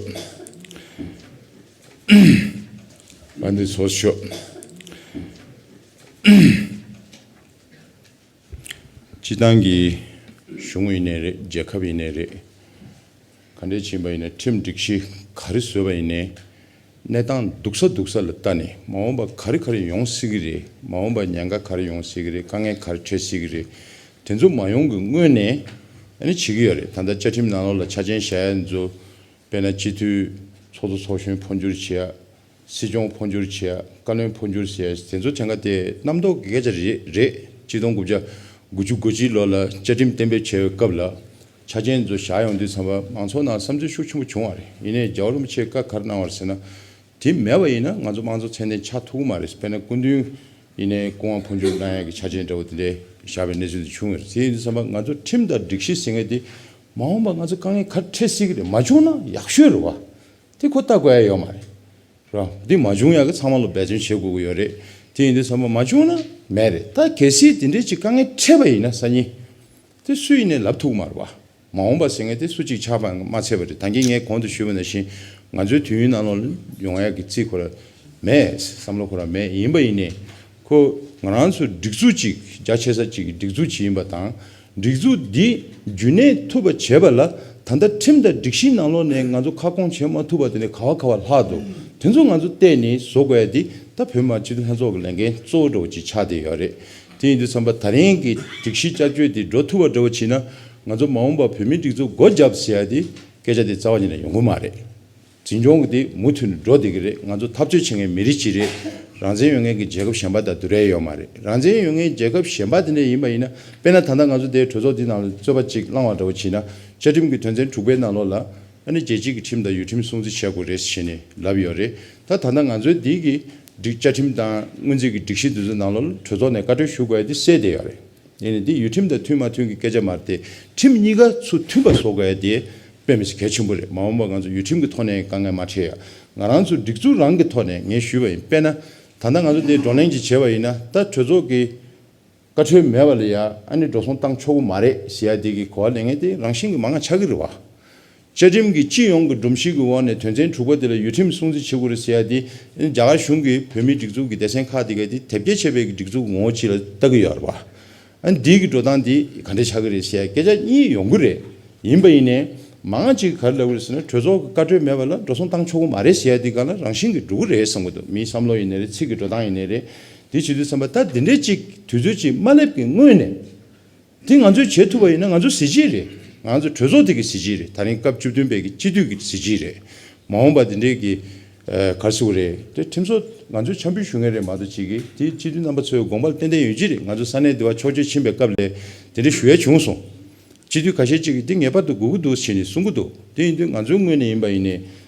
དཔལ་ལྡན་ཚོགས་གཙོ་མཆོག་སྤྱི་བཏང་གི་གཞུང་ཡིན་ནའི་རེད། རྒྱལ་ཁབ་ཡིན་ནའི་རེད། ག་འདྲས་ཕྱིན་པ་ཡིན་ན་ཁྲིམས་སྒྲིག་གཞི་ག་རེ་བཟོས་པ་ཡིན་ནའི་གནས་སྟངས་སྡུག་ས་སྡུག་ས་ལ་ལྟ་ནས་མ་འོངས་པ་ག་རེ་ག་རེ་ཡོང་སྲིད་ཀྱི་རེད། མ་འོངས་པ་ཉེན་ཁ་ག་རེ་ཡོང་སྲིད་ཀྱི་རེད། དཀའ་ངལ་ག་རེ་འཕྲད་སྲིད་ཀྱི་རེད། དེ་ཚོ་མ་ཡོང་གི་སྔོན་ནས་ཨ་ནི་བྱེད་ཀྱི་ཡོད་རེད། ད་ལྟ་བཅའ་ཁྲིམས་ནང་ལོགས་ལ་ཆ་རྐྱེན་བཞག་ཡ་ཚོ་དཔེར་ན་སྤྱི་འཐུས་ཚོགས་གཙོ་ཚོགས་གཞོན་འཕོ་འགྱུར་བྱེད་ཡ། སྲིད་སྐྱོང་འཕོ་འགྱུར་བྱེད་ཡ། བཀའ་བློན་འཕོ་འགྱུར་བྱེད་ཡ། དེ་ཚོ་ཐེངས་ཀ་དེ་རྣམ་རྟོག་གི་སྐད་ཆ་རེད་རེད། གཅིག་སྟོང་དགུ་བརྒྱ་དགུ་བཅུ་གོ་གཅིག་ལོ་ལ་བཅའ་ཁྲིམས་གཏན་འབེབས་བྱས་པའི་སྐབས་ལ་ཆ་རྐྱེན་ཚོ་བཞག་ཡོང་དུས་ཙམ་པ་མང་ཚོགས་ནང་བསམ་ཚུལ་ཤུགས་ཆེན་པོ་བྱུང་བ་རེད། ཡིན་ནའི་རྒྱལ་བ་རིན་པོ་ཆེས་བཀའ་ག་རེ་གནང་བ་རེད་ཟེར་ན། དེ་མེད་པ་ཡིན་ན་ང་ཚོ་དམངས་གཙོ་ཚད་ལྡན་ཆགས་ཐུབ་ཀྱི་མ་རེད། དཔེར་ན་སྐུ་མདུན་ཡིན་ནའི་སྐུ་དབང་འཕོ་འགྱུར་གནང་ཡག་གི་ཆ་རྐྱེན་འདྲ་བོ་དེ་འདྲའི་བཞག་པའི་གནས་ཚུལ་དེ་བྱུང་ཡོད་རེད། དེ་ཡིན་དུས་ཙམ་པ་ང་ཚོ་ཁྲིམས་དང་སྒྲིག་གཞི་ཟེར་མཁན་དེ་མ་འོངས་པ་ང་ཚོ་དཀའ་ངལ་ག་རེ་འཕྲད་སྲིད་ཀྱི་རེད། མ་བྱུང་ན་ཡག་ཤོས་རེད་བ། དེ་ཁོ་ལྟ་དགོས་ཡ་ཡོད་མ་རེད། ར། འདི་མ་བྱུང་ཡག་གི་ཚང་མ་ལོ་འབད་བརྩོན་བྱེད་དགོས་ཀྱི་ཡོད་རེད། དེ་ཡིན་དུས་ཙམ་པ་མ་བྱུང་ན་མེད་རེད། ད་གལ་སྲིད་དེ་འདྲའི་ཅིག་དཀའ་ངལ་འཕྲད་པ་ཡིན་ན་སང་ཉིན་དེ་སུ་ཡིན་ནའི་ལབ་ཐུབ་ཀྱི་མ་རེད་བ། མ་འོངས་པ་ཟེར་མཁན་དེ་སུ་གཅིག་ཆགས་པ་མ་ཚད་པ་རེད། ད་གིན་ངས་གོང་དུ་ཞུས་པ་ནང་བཞིན་ང་ཚོའི་དུས་ཡུན་ནང་ལོགས་ལ་ཡོང་ཡག་གི་རྩིས་ཁོ་ར་མེད། བསམ་བློ་ཁོ་ར་མེད། ཡིན་པ་ཡིན་ནའི་ཁོ་ང་རང་ཚོ་སྒྲིག་འཛུགས་ཅིག་རྒྱ་ཆེ་ས་ཅིག་གི་སྒྲིག་འཛུགས་ཅིག་ཡིན་པ་དང་། སྒྲིག་འཛུགས་འདི་རྒྱུན་གནས་ཐུབ་པ་བྱེད་པ་ལ་ད་ལྟ་ཁྲིམས་དང་སྒྲིག་གཞིའི་ནང་ལོགས་ནས་ང་ཚོ་ཁ་སྐོང་བྱེད་མ་ཐུབ་པ་དེ་ནས་ག་བ་ག་བ་ལྷག་འདུག་དེ་ཚོ་ང་ཚོ་བལྟས་ནས་བཟོ་དགོས་ཡ་འདི་ད་བོད་མི་མང་སྤྱི་འཐུས་ལྷན་ཚོགས་ཀྱི་ལས་འགན་གཙོ་བོ་འདྲ་བོ་ཅིག་ཆགས་བསྡད་ཡོད་རེད། དེ་ཡིན་དུས་ཙམ་པ་ད་རིང་གི་སྒྲིག་གཞི་བསྐྱར་བཅོས་འདི་འགྲོ་ཐུབ་པ་འདྲ་བོ་བྱས་ན་ང་ཚོ་མ་འོངས་པ་བོད་མིའི་སྒྲིག་འཛུགས་སྒོ་བརྒྱབ་ཟེར་ཡ་འདི་སྐད་ཆ་འདི་རྩ་བ་ཉིད་ནས་ཡོང་གི་མ་རེད། འཛིན་སྐྱོང་གི་དེ་མུ་མཐུད་ནས་འགྲོ་བསྡད་ཀྱི་རེད། ང་ཚོ་འཐབ་རྩོད་བྱེད་མཁན་མི་རིགས་གཅིག་རེད། རང་བཙན་ཡོད་མཁན་གྱི་རྒྱལ་ཁབ་གཞན་པ་དང་བསྡུར་ཡ་ཡོད་མ་རེད། རང་བཙན་ཡོད་མཁན་རྒྱལ་ཁབ་གཞན་པ་དེ་འདྲ་ཡིན་པ་ཡིན་ན། དཔེར་ན་ད་ལྟ་ང་ཚོ་དེའི་གྲོས་ཚོགས་འདི་ནང་ལ་རྩོད་པ་གཅིག་བསླངས་པ་འདྲ་བོ་བྱས་ན། བཅའ་ཁྲིམས་ཀྱི་དོན་ཚན་དྲུག་པའི་ནང་ལོགས་ལ་ཨ་ནི་རྒྱལ་སྤྱི་གི་ཁྲིམས་དང་ཡུལ་ཁྲིམས་སྲུང་བརྩི་བྱེད་དགོས་རེད་ཟེར་ནས་ལབ་ཡོད་རེད། ད་ད་ལྟ་ང་ཚོའི་འདི་གི་སྒྲིག་བཅའ་ཁྲིམས་དང་སྔོན་རྩིས་ཀྱི་སྒྲིག་གཞི་འདི་ཚོའི་ནང་ལོགས་ལ་གྲོས་ཚོགས་ནས་བཀའ་འཁྲོལ་ཞུ་དགོས་ཡ་དེ་གསལ་བསྡད་ཡོད་རེད། ཡིན་ནའི་འདི་ཡུལ་ཁྲིམས་དང་མཐུན་མ་མཐུན་གྱི་སྐད་ཆ་མ་རེད་དེ། ཁྲིམས་གཉིས་ཀ་ཚུར་མཐུན་པ་བཟོ་དགོས་ཡ་དེ་དཔེ་མི་སྲིད་གལ་ཆེན་པོ་རེད། མ་འོངས་པ་ང་ཚོ་ཡུལ་ཁྲིམས་ཀྱི་ཐོག་ནས་དཀའ་ངལ་མ་འཕྲད་ཡ། ང་རང་ཚོ་སྒྲིག་འཛུགས་རང་གི་ཐོག་ནས་ངས་ཞུས་པ་ཡིན། དཔེར་ན་ད་ལྟ་ང་ཚོ་དེ་བགྲོ་གླེང་ཅིག་བྱས་པ་ཡིན་ན། ད་གྲོས་ཚོགས་ཀྱི་བཀའ་འཁྲོལ་མེད་པ་ལ་ཡ་ཨ་ནི་འགྲོ་སོང་བཏང་ཆོག་གི་མ་རེད་ཟེར་ཡ་དེ་གི་གོ་བ་ལེན་མཁན་དེ་རང་བཞིན་གྱི་མང་ང་ཆགས་ཀྱི་རེད་བ། བཅའ་ཁྲིམས་ཀྱི་སྤྱི་ཡོངས་ཀྱི་སྒྲོམ་གཞི་གི་འོག་ནས་དོན་ཚན་དྲུག་པ་དེ་ལ་ཡུལ་ཁྲིམས་སྲུང་བརྩི་བྱེད་དགོས་རེད་ཟེར་ཡ་དེ། རྒྱ་གར་གཞུང་གིས་བོད་མིའི་སྒྲིག་འཛུགས་ཀྱི་སྡེ་ཚན་ཁག་དེ་ག་དེ་དེབ་སྐྱེལ་བྱས་པའི་སྒྲིག་འཛུགས་ངོ་བོ་ཅིག་ལ་ལྟ་གི་ཡོད་རེད་བ། ཨ་ནི་འདིའི་གི་འགྲོ་སྟངས་འདི་ག་འདྲས་ཆགས་ཀྱི་རེད་ཟེར་ཡ་སྐད་ཆ་གཉིས་ཡོང་གི་རེད། ཡིན་པ་ཡིན་ནའི་མང་ང་ཅིག་ག་རེ་ལབ་ཀྱི་རེད་ཟེར་ན། གྲོས་ཚོགས་ཀྱི་བཀའ་འཁྲོལ་མེད་པ་ལ་འགྲོ་སོང་བཏང་ཆོག་གི་མ་རེད་ཟེར་ཡ་འདི་ག་ལ་རང་བཞིན་གྱིས་འགྲོ་གི་རེད་བསམ་གྱི་འདུག་མིའི་བསམ་བློ་ཡིན་ནའི་རེད། ཚིག་གི་འགྲོ་སྟངས་ཡིན་ནའི་རེད། དེ་བྱེད་དུས་ཙམ་པ་ད་འདི་འདྲས་ཅིག་དུས་ཚོད་ཅིག་མ་སླེབས་ཀྱི་སྔོན་ནས། དེ་ང་ཚོས་བྱེད་ཐུབ་པ་ཡིན་ན་ང་ཚོའི་གཟི་བརྗིད་རེད། ང་ཚོ་གྲོས་ཚོགས་དེ་གི་གཟི་བརྗིད་རེད། ད་རིང་སྐབས་བཅུ་བདུན་པའི་གི་སྤྱི་འཐུས་ཀྱི་གཟི་བརྗིད་རེད། མ་འོངས་པ་དེ་འདྲའི་གི་ཨ་ག་རེ་ཟེར་དགོས་རེད། དེ་ཁྲིམས་བཟོ་ང་ཚོས་ཆབ་འབུལ་ཞུ་མཁན་རེད་མ་གཏོགས་ཅིག་གི་དེ་སྤྱི་འཐུས་རྣམ་པ་ཚོའི་དགོངས་པ་ཏན་ཏན་ཡོད་ཀྱི་རེད། ང་ཚོ་ས་གནས་འདི་བ་ཕྱོགས་བསྐྱོད་ཕྱིན་པའི་སྐབས་ལ་དེ་འདྲ་ཞུ་ཡ་བྱུང་སོང་། སྤྱི་འཐུས་ཁ་ཤས་ཅིག་གིས་འདི་ངེས་པར་དུ་དགོས་ཀྱི་འདུག་ཟེར་ནས་གསུང་གི་འདུག་དེ་ཡིན་དུས་ང་ཚོའི་ངོས་ནས་ཡིན་པ་ཡིན་ནའི།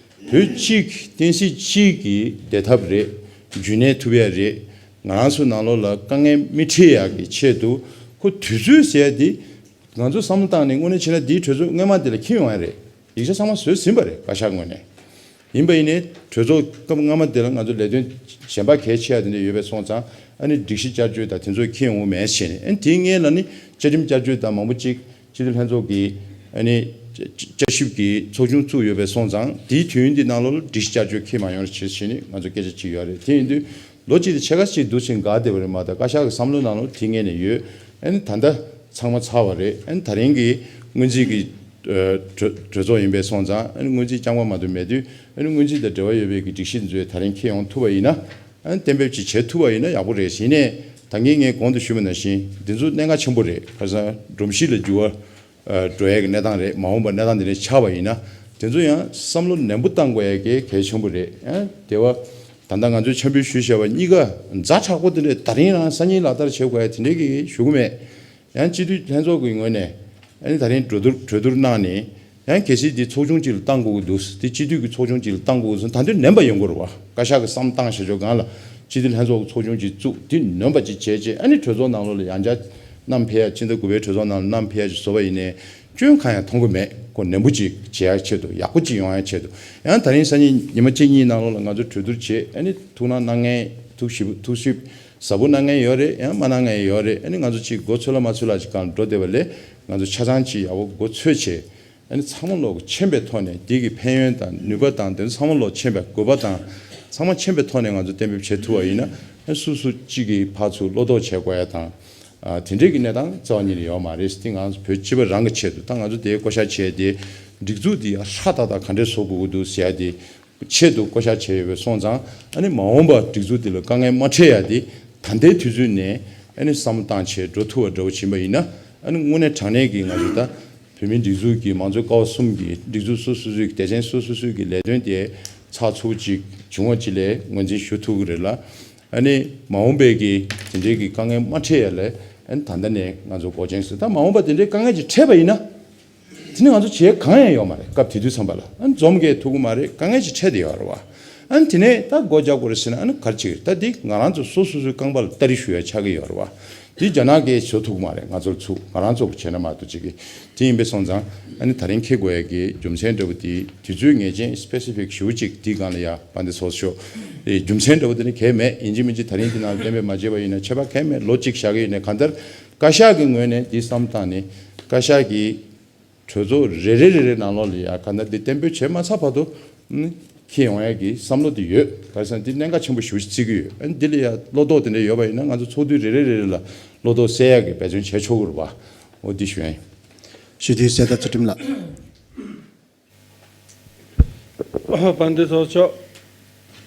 བོད་གཅིག་བསྟན་སྲིད་གཅིག་གི་བདེ་ཐབས་རེད། རྒྱུན་གནས་ཐུབ་ཡ་རེད། ང་རང་ཚོ་ནང་ལོགས་ལ་དཀའ་ངལ་མི་འཕྲད་ཡག་གི་ཆེད་དུ་ཁོ་དུས་ཚོད་ཟེར་ཡ་དེ་ང་ཚོ་བསམ་བློ་བཏང་ནས་དངོས་གནས་བྱས་ན་འདིའི་གྲོས་ཚོགས་སྔོན་མ་དེ་ལ་འཁྱེར་ཡོང་ཡ་རེད། ཡིག་ཆ་ཚང་མ་བཟོས་ཟིན་པ་རེད། བཀའ་ཤག་ངོས་ནས། ཡིན་པ་ཡིན་ནའི་གྲོས་ཚོགས་སྐབས་སྔ་མ་དེ་ལ་ང་ཚོ་ལས་དོན་གཞན་པ་གལ་ཆེ་བ་དེ་འདྲ་ཡོད་པས་སོང་ཙང་། ཨ་ནི་སྒྲིག་གཞི་བསྐྱར་བཅོས་དང་དེ་ཚོ་འཁྱེར་ཡོང་གི་མེད་ཟེར་ནས། ཨ་ནི་དེའི་སྔོན་ལ་ནི་བཅའ་ཁྲིམས་བསྐྱར་བཅོས་དང་མང་པོ་ཅིག་སྤྱི་འཐུས་ལྷན་ཚོགས་ཀྱི་ཨ་ནི་བསྐྱར་ཞིབ་ཀྱི་ཚོགས་ཆུང་བཙུགས་ཡོད་པས་སོང་ཙང་། དེའི་དུས་ཡུན་དེ་ནང་ལོགས་ལ་སྒྲིག་གཞི་བསྐྱར་བཅོས་འཁྱེར་མ་ཡོང་བ་བྱེད་ཟེར་ནས་ང་ཚོ་སྐད་ཆ་ཅིག་ཡོད་རེད། དེ་ཡིན་དུས་ལོ་གཅིག་དང་ཕྱེད་ཀ་ཅིག་འདུག་ཕྱིན་འགག་བསྡད་པ་རེད་མ་གཏོགས། བཀའ་ཤག་གི་བསམ་བློ་ནང་ལོགས་དེ་སྔོན་ནས་ཡོད། ཨ་ནི་ད་ལྟ་ཚང་མ་ཚར་བ་རེད། ཨ་ནི་ད་རིང་གི་སྔོན་རྩིས་ཀྱི་ཨ་གྲོས་གྲོས་ཚོགས་ཡིན་པས་སོང་ཙང་། ཨ་ནི་སྔོན་རྩིས་རྐྱང་པ་མ་གཏོགས་མེད་དུས། ཨ་ནི་སྔོན་རྩིས་དང་འབྲེལ་བ་ཡོད་པའི་གི་སྒྲིག་གཞི་འདི་ཚོ་ད་རིང་འཁྱེར་ཡོང་ཐུབ་པ་ཡིན་ན། ཨ་ནི་གཏན་འབེབས་ཅིག་བྱེད་ཐུབ་པ་ཡིན་ན་ཡག་པོ་རེད། ཡིན་ནའི་ད་གིན་ངས་གོང་དུ་ཞུས་པ་ནང་བཞིན་འདི་ཚོ་གནད་འགག་ཆེན་པོ་རེད། ཁ་སང་སྒྲོམ་གཞི་ལ་འགྱུར་བ་ཨ་འགྲོ་ཡས་ཀྱི་གནས་སྟངས་རེད། མ་འོངས་པར་གནས་སྟངས་འདི་འདྲ་ཆགས་པ་ཡིན་ན། དེ་ཚོ་ཡང་བསམ་བློ་ནན་པོ་བཏང་དགོས་ཡས་ཀྱི་གལ་ཆེན་པོ་རེད། ཡང་དེ་བ་ད་ལྟ་ང་ཚོས་ཆབ་འབུལ་ཞུས་བཞག་པ་གཉིས་ཀ་ཛ་དྲག་པོ་དེ་འདྲ་ད་རིང་རང་སང་ཉིན་ལག་བསྟར་བྱེད་དགོས་ཡས་དེ་འདྲའི་གི་ཞུ་གི་མེད། ཡང་སྤྱི་འཐུས་ལྷན་ཚོགས་ཀྱི་ངོས་ནས་ཨ་ནི་ད་རིང་གྲོས་བསྡུར་གྲོས་བསྡུར་གནང་ནས། ཡང་གལ་སྲིད་འདི་ཚོགས་ཆུང་གཅིག་ལ་བཏང་དགོས་ཀྱི་འདུག་འདི་སྤྱི་འཐུས་ཀྱི་ཚོགས་ཆུང་གཅིག་ལ་བཏང་དགོས་ཀྱི་འདུག་ད་དུང་ནན་པ་ཡོང་དགོས་རེད་བ། བཀའ་ཤག་གི་བསམ་བཏང་བྱ་ཆོག་སྒང་ལ་ སྤྱི་འཐུས་ལྷན་ཚོགས་ཚོགས་ཆུང་ཅིག་བཙུགས། དེ་ནོན་པ་ཅིག་བྱས་རྗེས། ཨ་ནི་གྲོས་ཚོགས་ནང་ལོགས་ལ་ཡང་བསྐྱར་བསྣམས་ཕེབས་ཡ། ཕྱི་ཟླ་དགུ་པའི་གྲོས་ཚོགས་ནང་ལ་བསྣམས་ཕེབས་ཡ་ཅིག་བཟོ་བ་ཡིན་ནའི་སྐྱོན་གང་ཡང་མཐོང་གི་མེད། ཁོ་ནན་པོ་ཅིག་བྱེད་ཡ་ཆེད་དུ། ཡག་པོ་ཅིག་ཡོང་ཡ་ཆེད་དུ། ཡང་ད་རིང་སང་ཉིན་ཉི་མ་གཅིག་གཉིས་ནང་ལོགས་ལ་ང་ཚོ་གྲོས་བསྡུར་བྱས། ཨ་ནི་ཐུགས་སྣང་གནང་མཁན། ཐུགས་ཞིབ་ཐུགས་ཞིབ་ཟབ་པོ་གནང་མཁན་ཡོད་རེད། ཡང་མ་གནང་མཁན་ཡོད་རེད། ཨ་ནི་ང་ཚོ་ཅིག་མགོ་ཚོས་ལ་མ་ཚོས་ལ་ཅིག་སྒང་འགྲོ་བསྡད་པ་ལས། ང་ཚོ་ཆ་ཚང་ཅིག་ཡག་པོ་མགོ་ཚོས་བྱས། ཨ་ནི་ཚང་མ་ལོག་མཁྱེན་པའི་ཐོག་ནས། འདི་གི་ཕན་ཡོན་དང་ནུས་པ་དང་། དེ་ཚང་མ་ལོག་མཁྱེན་པའི་དགོས་པ་དང་། ཚང་མ་མཁྱེན་པའི་ཐོག་ནས་ང་ཚོ་གཏན་འབེབས་བྱེད་ཐུབ་པ་ཡིན་ན། ཨ་སུ་སུ་གཅིག་གིས་ཕར་ཚུར་བློ་དོགས་བྱེད་དགོས་ཡ་དང་། ཨ་དེ་འདྲས་ཀྱི་གནས་སྟངས་རྩ་བ་ཉིད་ནས་ཡོད་མ་རེད། དེ་ང་ཚོ་བོད་སྤྱི་པ་རང་གི་ཆེད་དུ། ད་ང་ཚོ་དེ་བསྐོ་བཞག་བྱས་ཏེ་སྒྲིག་འཛུགས་འདི་ཡ་ཧྲ་ཏག་ཏག་ག་འདྲས་བཟོ་དགོས་ཀྱི་འདུག་ཟེར་ཡ་དེ་ཆེད་དུ་བསྐོ་བཞག་བྱས་ཡོད་པ་སོང་ཙང་། ཨ་ནི་མ་འོངས་པ་སྒྲིག་འཛུགས་འདི་ལ་དཀའ་ངལ་མ་འཕྲད་ཡ་དེ་ད་ལྟའི་དུས་ཚོད་ནས་ཨ་ནི་བསམ་བློ་བཏང་བྱས་འགྲོ་ཐུབ་པ་འདྲ་བོ་ཕྱིན་པ་ཡིན་ན། ཨ་ནི་དངོས་གནས་དྲང་གནས་ཀྱི་ང་ཚོ་ད་བོད་མིའི་སྒྲིག་འཛུགས་ཀྱི་མང་གཙོའི་ཀ་བ་གསུམ་གྱི་སྒྲིག་འཛུགས་སོ་སོ་སོའི་གི་སྡེ་ཚན་སོ་སོ་སོའི་གི་ལས་དོན་དེ་ཚགས་ཚུད་པོ་ཅིག་བྱུང་བ་ཅིག་ལ་ངོས་འཛིན་ཞུ་ཐུབ་ཀྱི་རེད་ལ། ཨ་ནི་མ་འོངས་པའི་གི་དེ་འདྲའི་གི་དཀའ་ངལ་མ་འཕྲད་ཡ་ལ། ཨ་ནི་ད་ལྟ་ནས་ང་ཚོ་འགོག་རྐྱེན་བཟོས། ད་མ་འོངས་པ་དེ་འདྲའི་དཀའ་ངལ་ཅིག་འཕྲད་པ་ཡིན་ན། དེ་ནི་ང་ཚོ་བྱེད་གང་ཡང་ཡོད་མ་རེད། སྐབས་དེ་དུས་ཙམ་པ་ལ། ཨ་ནི་འཛོམས་གས་ཐུབ་ཀྱི་མ་རེད། དཀའ་ངལ་ཅིག་འཕྲད་བསྡད་ཡོད་རེད་བ། ཨ་ནི་དེ་ནས་ད་སྒོ་རྒྱག་དགོས་རེད་ཟེར་ན། ཨ་ནི་ག་རེ་བྱེད་ཀྱི་རེད། ད་འདི་ང་རང་ཚོ་སོ་སོ་སོའི་རྐང་པ་ལ་སྟ་རེ་གཞུ་ཡ་ཆགས་ཀྱི་ཡོད་རེད་བ། འདི་རྒྱ་ནག་གིས་བཟོ་ཐུབ་ཀྱི་མ་རེད། ང་ཚོར་ཚུགས། ང་རང་ཚོ་བྱས་ན་མ་གཏོགས་ཅིག་གིས། དེ་ཡིན་པས་སོང་ཙང་། ཨ་ནི་ད་རིང་འཁེལ་དགོས་ཡ་གི་རྒྱུ་མཚན་འདྲ་བོ་དེ། དུས་ཚོད་ངེས་ཅན་སི་པེ་སི་ཕིག་ཞེ་པོ་ཅིག་འདི་སྒང་ལ་ཡ། དཔལ་ལྡན་ཚོགས་གཙོ་མཆོག་རྒྱུ་མཚན་འདྲ་བོ་དེ་ནི་གལ་མེད། ཡིན་གཅིག་མིན་གཅིག་ད་རིང་འདི་ནང་གཏན་འབེབས་མ་བྱས་པ་ཡིན་ན་ཁྱད་པར་གལ་མེད། ལོ་གཅིག་བཞག་གི་ཡིན་ནའི། གང་ལྟར་བཀའ་ཤག་གི་ངོས་ནས་འདི་བསམ་བཏང་ནས། བཀའ་ཤག་གི་གྲོས་ཚོགས་རེ་རེ་རེ་རེ་ནང་ལོགས་ལ་ཡ་གང་ལྟར་འདི་གཏན་འབེབས་བྱས་མ་ཚར་བར་དུ། ཨ་ནི་འཁྱེར་ཡོང་ཡ་གི་བསམ་བློ་དེ་ཡོད། ག་རེ་ཟེར་ན་འདི་གནད་འགག་ཆེན་པོ་ཞེ་པོ་ཅིག་བརྩི་གི་ཡོད། ཨ་ནི་འདི་ལ་ཡ་བློ་དོགས་དེ་འདྲ་ཡོད་པ་ཡིན་ན། ང་ཚོ་ཚོགས་འདུ་རེ་རེ་རེ་རེ་ལ་བློ་དོགས་སེལ་ཡ་གི་འབད་བརྩོན་བྱས་ཆོག་གི་རེད་བ། འོ་འདི་ཞུ་ཡ་ཡིན། སྤྱི་འཐུས་གསེར་རྟ་ཚུལ་ཁྲིམས་ལགས། དཔལ་ལྡན་ཚོགས་གཙོ།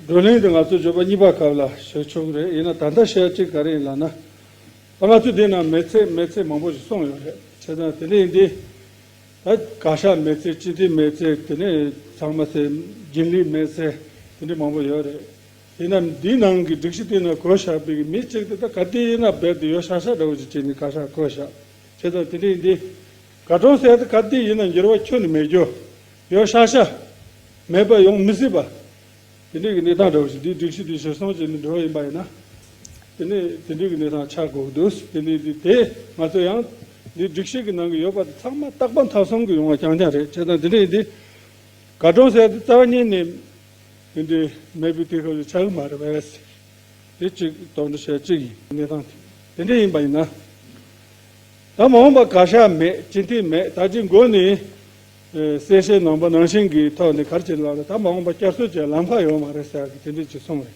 བགྲོ་གླེང་དེ་ང་ཚོ་འབྱོར་པ་གཉིས་པ་སྐབས་ལ་ཞུ་ཆོག་གི་རེད། ཡིན་ན་ད་ལྟ་བཤད་ཡ་གཅིག་ག་རེ་ཡིན་ལབ་ན། ད་ང་ཚོ་འདི་ན་མི་ཚེ་མི་ཚེ་མང་པོ་ཞིག་སོང་ཡོད་རེད། བྱས་ཙང་དེ་འདྲ་ཡིན་དུས། ད་བཀའ་ཤག་མི་ཚེ། སྤྱི་འཐུས་མི་ཚེ། དེ་ནས་ཚང་མ་ཚེ། རྒྱུན་ལས་མི་ཚེ། དེ་འདྲ་མང་པོ་ཡོད་རེད། ཡིན་ན་འདིའི་ནང་གི་སྒྲིག་གཞི་དེ་ན་བཀོད་བཞག་པའི་མི་གཅིག་དེ་ད་ག་དུས་ཡིན་ན་རྦད་དེ་ཡོད་ཤག་ཤག་འདྲ་བོ་ཞིག་བྱས་ནས་བཀའ་ཤག་བཀོད་བཞག། བྱས་ཙང་དེ་འདྲ་ཡིན་དུས། དགའ་སྤྲོ་ཟེར་ཡ་དེ་ག་དུས་ཡིན་ན་འགྱུར་བ་ཁྱོན་ནས་མེད་རྒྱུ། ཡོད་ཤག་ཤག་མེད་པ་ཡོང་མི་སྲིད་པ། དེ་འདྲའི་གི་གནས་སྟངས་འདྲ་བོ་ཞིག་འདིའི་སྒྲིག་གཞི་འདི་གཞིར་བཟུང་བྱས་ནས་འགྲོ་བ་ཡིན་པ་ཡིན་ན། དེ་ནས་དེ་འདྲའི་གི་གནས་སྟངས་ཆགས་དགོས་ཀྱི་འདུག། དེ་ནས་འདི་དེ་ང་ཚོ་ཡང་འདི་སྒྲིག་གཞི་གི་ནང་གི་ཡོད་པ་དེ་ཚང་མ་རྟག་པ་མཐའ་གསུམ་གི་ཡོང་བ་རྐྱང་རྐྱང་རེད། བྱས་ཙང་དེ་འདྲ་ཡིན་དུས། དགའ་སྤྲོ་ཟེར་ཡ་དེ་རྩ་བ་ཉིད་ནས་དེ་འདྲའི་མེད་པའི་དུས་སྐབས་སུ་ཆགས་ཀྱི་མ་རེད་པས། དེ་གཅིག་དོགས་འདྲི་བྱས། གཅིག་ཡིན། གནས་སྟངས་དེ་དེ་འདྲ་ཡིན་པ་ཡིན་ན། ད་མ་འོངས་པ་བཀའ་ཤག་མེད། སྤྱི་འཐུས་མེད། ད་ཅི་འགོ་ནས་ཨེ་གསལ་བཤད་ནང་པ་ནང་བཞིན་གྱི་ཐོག་ནས་ག་རེ་བྱེད་ལབ་ན། ད་མ་འོངས་པ་བསྐྱར་གསོ་བྱེད་ལམ་ཁ་ཡོད་མ་རེད་ཟེར་གི་དེ་འདྲ་ཅིག་གསུངས་རེད།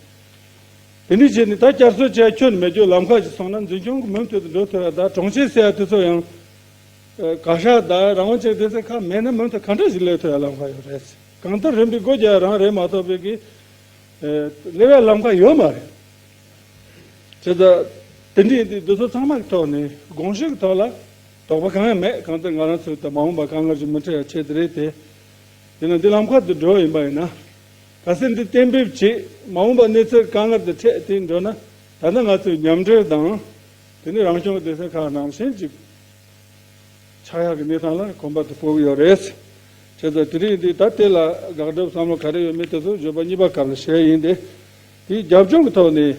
དེ་འདྲ་བྱས་ནས་ད་བསྐྱར་གསོ་བྱེད་ཁྱོན་མེད་རྒྱུ་ལམ་ཁ་ཞིག་སོང་ན། འཛིན་སྐྱོང་གི་མུ་མཐུད་དུ་འགྲོ་ཐུབ་ཡ། ད་གྲོང་ཁྱེར་ཟེར་ཡ་དེ་ཚོ་ཡང་ཨེ་བཀའ་ཤག་དང་རང་དབང་ཅན་སྡེ་ཚན་ཁག་མེད་ན་མུ་མཐུད་ག་འདྲ་ཞིག་སླེབས་ཐུབ་ཡ་ལམ་ཁ་ཡོད་རེད། གང་ལྟར་རིམ་པས་སྒོ་རྒྱག་ཡ་རང་རེད་མ་གཏོགས་པའི་གི་ཨེ་སླེབས་ཡ་ལམ་ཁ་ཡོད་མ་རེད། བྱས་ཙང་དེ་འདྲ་ཡིན་དུས་འདི་ཚོ་ཚང་མ་གི་ཐོག་ནས་དགོངས་གཞི་གི་ཐོག་ལ་དོགས་པ་གང་ཡང་མེད། གང་ལྟར་ང་རང་ཚོས་ད་མ་འོངས་པ་དཀའ་ངལ་ཞིག་མི་འཕྲད་ཡ་ཆེད་དུ་རེད་དེ། ཡིན་ན་འདི་ལམ་ཁ་དུ་འགྲོ་ཡིན་པ་ཡིན་ན། གལ་སྲིད་འདི་གཏན་འབེབས་བྱེད། མ་འོངས་པ་གནས་ཚུལ་དཀའ་ངལ་དུ་འཕྲད་དེ་འགྲོ་ན། ད་ལྟ་ང་ཚོས་མཉམ་འབྲེལ་དང་། དེ་ནས་རང་སྐྱོང་སྡེ་ཚན་ཁག་ནང་བཞིན་ཅིག་ཆགས་ཡག་གི་གནས་སྟངས་ལ་གོམ་པ་དུ་སྤོ་གི་ཡོད་རེད། བྱས་ཙང་དེ་རིང་འདི་ད་དེ་ལ་དགག་སྒྲུབ་བསམ་བློ་ག་རེ་ཡོད་མེད་དེ་ཚོ་བརྗོད་པ་གཉིས་པ་སྐབས་ལ་བཤད་ཡིན་ཏེ། དེའི་རྒྱབ་ལྗོངས་ཀྱི་ཐོག་ནས་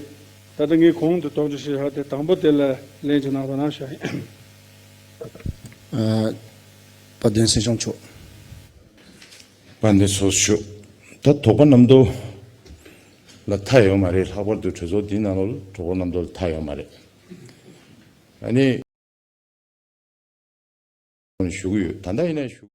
ད་ལྟ་ངས་གོང་དུ་དོགས་འདྲི་ཞུས་ཡོད་དེ། དང་པོ་དེ་ལ་ལན་ཅིག་གནང་རོགས་གནང་ཞུ་ཡ་ཡིན། ཨ། དཔལ་ལྡན་སྲིད་སྐྱོང་མཆོག། དཔལ་ལྡན་ཚོགས་གཙོ། ད་དོགས་པ་རྣམ་རྟོག་ལ་མཐའ་ཡོད་མ་རེད། ལྷག་པར་དུ་གྲོས་ཚོགས་འདིའི་ནང་ལོགས་ལ་དོགས་པ་རྣམ་རྟོག་ལ་མཐའ་ཡོད་མ་རེད། ཨ་ནི། ཞུ་གི་ཡོད། ད་ལྟ་ཡིན་ན་ཞུ།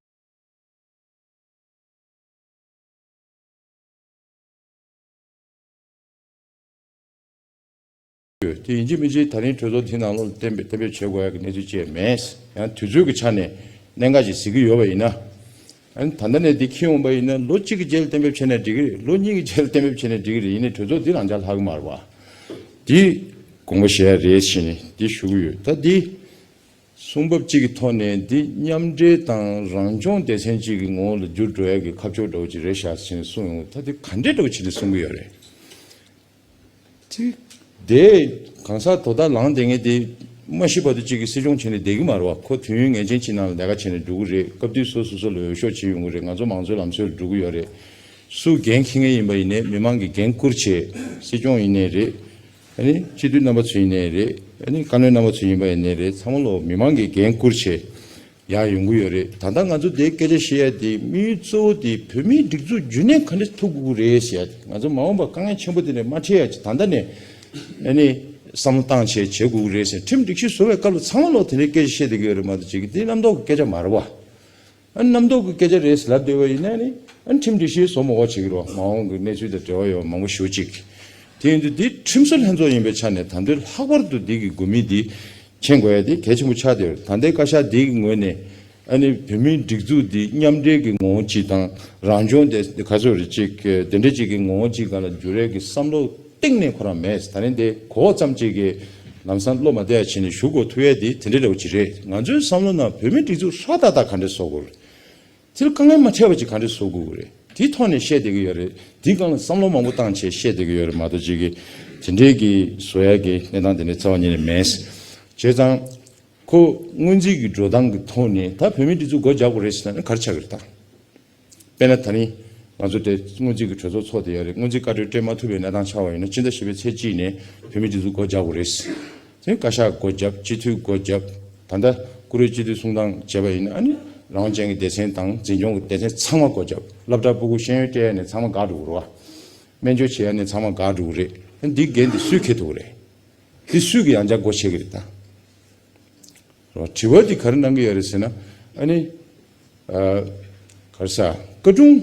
ཡོད། དེ་ཡིན་གཅིག་མིན་གཅིག་ད་རིང་གྲོས་ཚོགས་དེ་ནང་ལོགས་ལ་གཏན་འབེབས་གཏན་འབེབས་བྱེད་དགོས་ཡ་གི་གནས་ཚུལ་ཅིག་མེད། ཡང་དུས་ཚོད་ཀྱི་ཆ་ནས་གནད་འགག་ཅིག་གཟིགས་ཀྱི་ཡོད་པ་ཡིན་ན། ཨ་ནི་ད་ལྟ་ནས་འདི་འཁྱེར་འོང་པ་ཡིན་ན། ལོ་གཅིག་གི་རྗེས་ལ་གཏན་འབེབས་བྱས་ན་འགྲིག་གི་རེད། ལོ་གཉིས་ཀྱི་རྗེས་ལ་གཏན་འབེབས་བྱས་ན་འགྲིག་གི་རེད། ཡིན་ནའི་གྲོས་ཚོགས་འདི་རང་འཇགས་ལྷག་གི་མ་རེད་བ། འདི་དགོངས་པ་བཞེས་ཡ་རེད་ཟེར་ནས་འདི་ཞུ་གི་ཡོད། ད་འདི་གསུང་བབ་གཅིག་གི་ཐོག་ནས་འདི་མཉམ་འབྲེལ་དང་རང་སྐྱོང་སྡེ་ཚན་གཅིག་གི་ངོ་བོ་ལ་འགྱུར་འགྲོ་ཡ་གི་ཁ་ཕྱོགས་འདྲ་བོ་ཅིག་རེད་ཤག་ཟེར་ནས་གསུངས་ཡོང་། ད་འདི་ག་འདྲས་འདྲ་བོ་ཅིག་ལ་གསུང་གི་ཡོད་རེད། དེ་དེ་གང་ཟག་དོ་བདག་ལངས་བསྡད་མཁན་དེ་མ་ཤི་བར་དུ་གཅིག་གི་སྲིད་སྐྱོང་བྱས་ནས་བསྡད་ཀྱི་མ་རེད་བ། ཁོ་དུས་ཡུན་ངེས་ཅན་གཅིག་ནང་ལ་ལས་ཀ་བྱས་ནས་འགྲོ་གི་རེད། སྐབས་དུས་སོ་སོ་སོ་ལ་འོས་ཤོག་བྱེད་ཡོང་གི་རེད། ང་ཚོ་མང་གཙོའི་ལམ་སྲོལ་ལ་འགྲོ་གི་ཡོད་རེད། སུ་འགན་འཁྱེར་མཁན་ཡིན་པ་ཡིན་ནའི་མི་མང་གིས་འགན་བསྐུར་བྱས། སྲིད་སྐྱོང་ཡིན་ནའི་རེད། ཨ་ནི་སྤྱི་འཐུས་རྣམ་པ་ཚོ་ཡིན་ནའི་རེད། ཨ་ནི་བཀའ་བློན་རྣམ་པ་ཚོ་ཡིན་པ་ཡིན་ནའི་རེད། ཚང་མ་ལོ་མི་མང་གིས་འགན་བསྐུར་བྱས་ཡར་ཡོང་གི་ཡོད་རེད། ད་ལྟ་ང་ཚོ་དེའི་སྐད་ཆ་བཤད་ཡ་དེ་དམིགས་ཡུལ་གཙོ་བོ་དེ་བོད་མིའི་སྒྲིག་འཛུགས་རྒྱུན་གནས་ག་འདྲ་ཐུབ་དགོས་ཀྱི་རེད་ཟེར་ཡ་དེ། ང་ཚོ་མ་འོངས་པ་དཀའ་ངལ་ཆེན་པོ་དེ་ནས་མ་འཕྲད་ཡ་ཅིག་ད་ལྟ་ནས་ཨ་ནི་བསམ་བློ་བཏང་བྱས་བྱེད་དགོས་ཀྱི་རེད་ཟེར། ཁྲིམས་སྒྲིག་གཞི་བཟོ་བའི་སྐབས་ལ་ཚང་མ་ལོ་དེ་འདྲའི་སྐད་ཆ་བཤད་བསྡད་ཀྱི་ཡོད་རེད་མ་གཏོགས་ཅིག་དེ་རྣམ་རྟོག་གི་སྐད་ཆ་མ་རེད་བ། ཨ་ནི་རྣམ་རྟོག་གི་སྐད་ཆ་རེད་ཟེར་ལབ་བསྡད་པ་ཡིན་ན་ནི། ཨ་ནི་ཁྲིམས་སྒྲིག་གཞི་བཟོ་མ་དགོས་བྱེད་ཀྱི་རོགས། མ་འོངས་ཀྱི་གནས་ཚུལ་དང་འབྲེལ་བ་ཡོད་མང་པོ་ཞེ་པོ་ཅིག་དེ་ཡིན་དུས་འདི་ཁྲིམས་བཟོ་ལྷན་ཚོགས་ཡིན་པའི་ཆ་ནས་ད་དུང་ལྷག་པར་དུ་འདི་གི་དགོས་དམིགས་འདི་མཁྱེན་དགོས་ཡ་དེ་གལ་ཆེན་པོ་ཆགས་བསྡད་ཡོད་རེད། ད་ལྟའི་བཀའ་ཤག་འདི་གི་ངོས་ནས་ཨ་ནི་བོད་མིའི་སྒྲིག་འཛུགས་འདི་མཉམ་འབྲེལ་གྱི་ངོ་བོ་གཅིག་དང་རང་སྐྱོང་དེ་ག་ཚོད་རེད་ཅིག་དེ་འདྲ་ཅིག་གི་ངོ་བོ་གཅིག་སྒང་ལ་འགྱུར་ཡས་ཀྱི་བསམ་བློ་གཏིང་ནས་ཁོ་རང་མེད། ད་རིང་དེ་གོ་བ་ཙམ་ཅིག་གིས་ལམ་སང་བློ་མ་བདེ་བ་བྱས་ནས་བཞུགས་དགོས་ཐུག་ཡས་དེ་དེ་འདྲ་འདྲ་བོ་ཅིག་རེད། ང་ཚོའི་བསམ་བློ་ནང་བོད་མིའི་སྒྲིག་འཛུགས་ཧྲ་ཏག་ཏག་ག་འདྲ་བཟོ་དགོས་རེད། དེ་ལ་དཀའ་ངལ་མ་འཕྲད་པ་ཅིག་ག་འདྲ་བཟོ་དགོས་ཀྱི་རེད། དེའི་ཐོག་ནས་བཤད་བསྡད་ཀྱི་ཡོད་རེད། དེའི་སྒང་ལ་བསམ་བློ་མང་པོ་བཏང་བྱས་བཤད་བསྡད་ཀྱི་ཡོད་རེད་མ་གཏོགས་ཅིག་གི་དེ་འདྲའི་གི་བཟོ་ཡ་གི་གནས་སྟངས་དེ་འདྲ་རྩ་བ་ཉིད་ནས་མེད། བྱས་ཙང་ཁོ་སྔོན་རྩིས་ཀྱི་འགྲོ་སྟངས་ཀྱི་ཐོག་ནས་ད་བོད་མིའི་སྒྲིག་འཛུགས་སྒོ་རྒྱག་དགོས་རེད་ཟེར་ན་ནི་ག་རེ་ཆགས་ཀྱི་རེད་ད། དཔེར་ན་ད་རིང་ང་ཚོ་དེ་སྔོན་རྩིས་ཀྱི་གྲོས་ཚོགས་ཚོགས་བསྡད་ཡོད་རེད། སྔོན་རྩིས་བཀའ་འཁྲོལ་སྤྲད་མ་ཐུབ་པའི་གནས་སྟངས་ཆགས་པ་ཡིན་ན་སྤྱི་ཟླ་བཞི་པའི་ཚེས་གཅིག་ནས་བོད་མིའི་སྒྲིག་འཛུགས་སྒོ་རྒྱག་དགོས་རེད། དེ་བཀའ་ཤག་སྒོ་བརྒྱབ། སྤྱི་འཐུས་སྒོ་བརྒྱབ། ད་ལྟ་བཀུར་འོས་སྤྱི་འཐུས་གསུང་སྟངས་བྱས་པ་ཡིན་ན་ཨ་ནི་རང་དབང་ཅན་གྱི་སྡེ་ཚན་དང་འཛིན་སྐྱོང་གི་སྡེ་ཚན་ཚང་མ་སྒོ་བརྒྱབ། སློབ་གྲྭ་ཕྲུ་གུ་ཤེས་ཡོན་སྤྲད་ཡ་ནས་ཚང་མ་འགག་འགྲོ་གི་རེད་བ། སྨན་བཅོས་བྱེད་ཡ་ནས་ཚང་མ་འགག་འགྲོ་གི་རེད། འདི་འགན་འདི་སུས་འཁྱེར་ཐུབ་ཀྱི་རེད། འདི་སུས་ཀྱི་ཡང་བསྐྱར་སྒོ་ཕྱེ་གི་རེད་ད། རེད་བ། དྲི་བ་འདི་ག་རེ་གནང་གི་ཡོད་རེད་ཟེར་ན། ཨ་ནི། ཨ། ག་རེ་ཟ། བཀའ་དྲུང་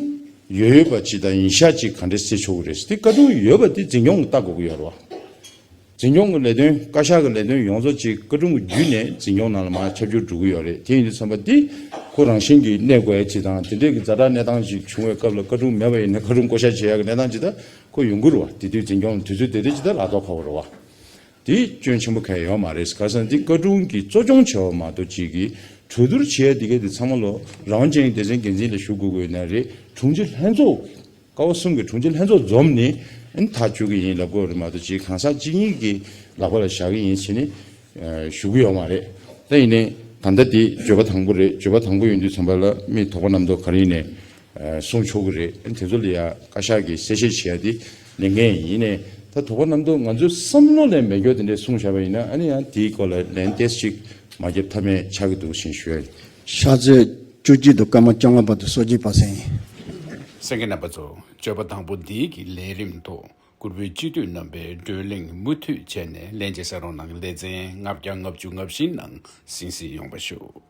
ཡོད་ཡོད་པ་ཅིག་དང་ཡིན་ཤག་ཅིག་ག་འདྲས་སེ་ཆོག་གི་རེད། དེ་བཀའ་དྲུང་ཡོད་པ་དེ་འཛིན་སྐྱོང་གིས་ལྟ་དགོས་ཀྱི་ཡོད་རེད་བ། འཛིན་སྐྱོང་གི་ལས་དོན། བཀའ་ཤག་གི་ལས་དོན་ཡོངས་རྫོགས་ཅིག་བཀའ་དྲུང་གི་བརྒྱུད་ནས་འཛིན་སྐྱོང་ནང་ལ་མར་ཁྱབ་བསྒྱུར་འགྲོ་གི་ཡོད་རེད། དེ་ཡིན་དུས་ཙམ་པ་འདི་ཁོ་རང་བཞིན་གྱིས་གནས་དགོས་ཡ་ཅིག་དང་། དེ་འདྲས་ཀྱི་ཛ་དྲག་གནས་སྟངས་ཤིག་བྱུང་བའི་སྐབས་ལ་བཀའ་དྲུང་མེད་པ་ཡིན་ན་བཀའ་དྲུང་བསྐོ་བཞག་བྱེད་ཡ་གི་གནས་སྟངས་ཅིག་ད་ཁོ་ཡོང་གི་རེད་བ། དེ་དུས་འཛིན་སྐྱོང་དུས་ཚོད་དེ་དུས་ཅིག་ད་ལག་ཐོག་ཁ་པོ་རེད་བ། དེ་སྐྱོན་ཆེན་པོ་གང་ཡང་ཡོད་མ་རེད། ག་རེ་ཟེར་ན་དེ་བཀའ་དྲུང་གིས་གཙོ་སྐྱོང་བྱས་པ་མ་གཏོགས་ཅིག་གིས་གྲོས་བསྡུར་བྱེད་ཡ་དེ་ག་དེ་ཚང་མ་ལོ་རང་དབང་ཅན་གྱི་སྡེ་ཚན་འགན་འཛིན་ལ་ཞུ་དགོས་དགོས་ན་རེད། དྲུང་ཆེ་ལྷན་ཚོགས། ཀ་བ་གསུམ་གྱི་དྲུང་ཆེ་ལྷན་ཚོགས་འཛོམས་ནས་ཨ་ནི་ཐག་གཅོད་ཀྱི་ཡིན་ལབ་དགོས་རེད་མ་གཏོགས་ཅིག་གང་ཟག་གཅིག་གཉིས་ཀྱི་ལག་པ་ལ་བཞག་གི་ཡིན་ཟེར་ནས་ཞུ་གི་ཡོད་མ་རེད། ད་ཡིན་ནའི་ད་ལྟ་དེ་བརྗོད་པ་དང་པོ་རེད། བརྗོད་པ་དང་པོ་ཡིན་དུས་ཙམ་པ་ལ་མི་དོགས་པ་རྣམ་རྟོག་ག་རེ་ཡིན་ནའི་གསུང་ཆོག་གི་རེད། ཨ་ནི་དེ་ཚོ་ལ་ཡ་བཀའ་ཤག་གིས་གསལ་བཤད་བྱེད་ཡ་དེ་ལས་འགན་ཡིན་ནའི། ད་དོགས་པ་རྣམ་རྟོག་ང་ཚོའི་བསམ་བློ་ལས་མེད་སྐྱོ་དེ་འདྲས་གསུངས་བཞག་པ་ཡིན་ན་ཨ་ནི་ཡང་དེའི་སྐོར་ལ་ལན་ཏོག་ཙམ་ཅིག་མ་བརྒྱབ་ཐབས་མེད་ཆགས་ཀྱི་འདུག་ཞེས་ཞུ་ཡ་ཡིན། ཤར་ཚེས་བཅུ་གཅིག་དང་སྐར་མ་བཅོ་ལྔ་བར་དུ་སོ་སྐྱེས་པ་སེང་། གསན་མཁན་རྣམ་པ་ཚོ། བརྗོད་པ་དང་པོ་འདིའི་གི་ལས་རིམ་ཐོག་བཀུར་འོས་སྤྱི་འཐུས་རྣམ་པས་བགྲོ་གླེང་མུ་མཐུད་བྱས་ནས་ལྷན་རྒྱས་ཚོ་རང་ནང་ལེ་ཚན་ལྔ་བརྒྱ་ལྔ་བཅུ་ང་བཞི་ནང་གསན་གཟིགས་ཡོང་བ་ཞུ།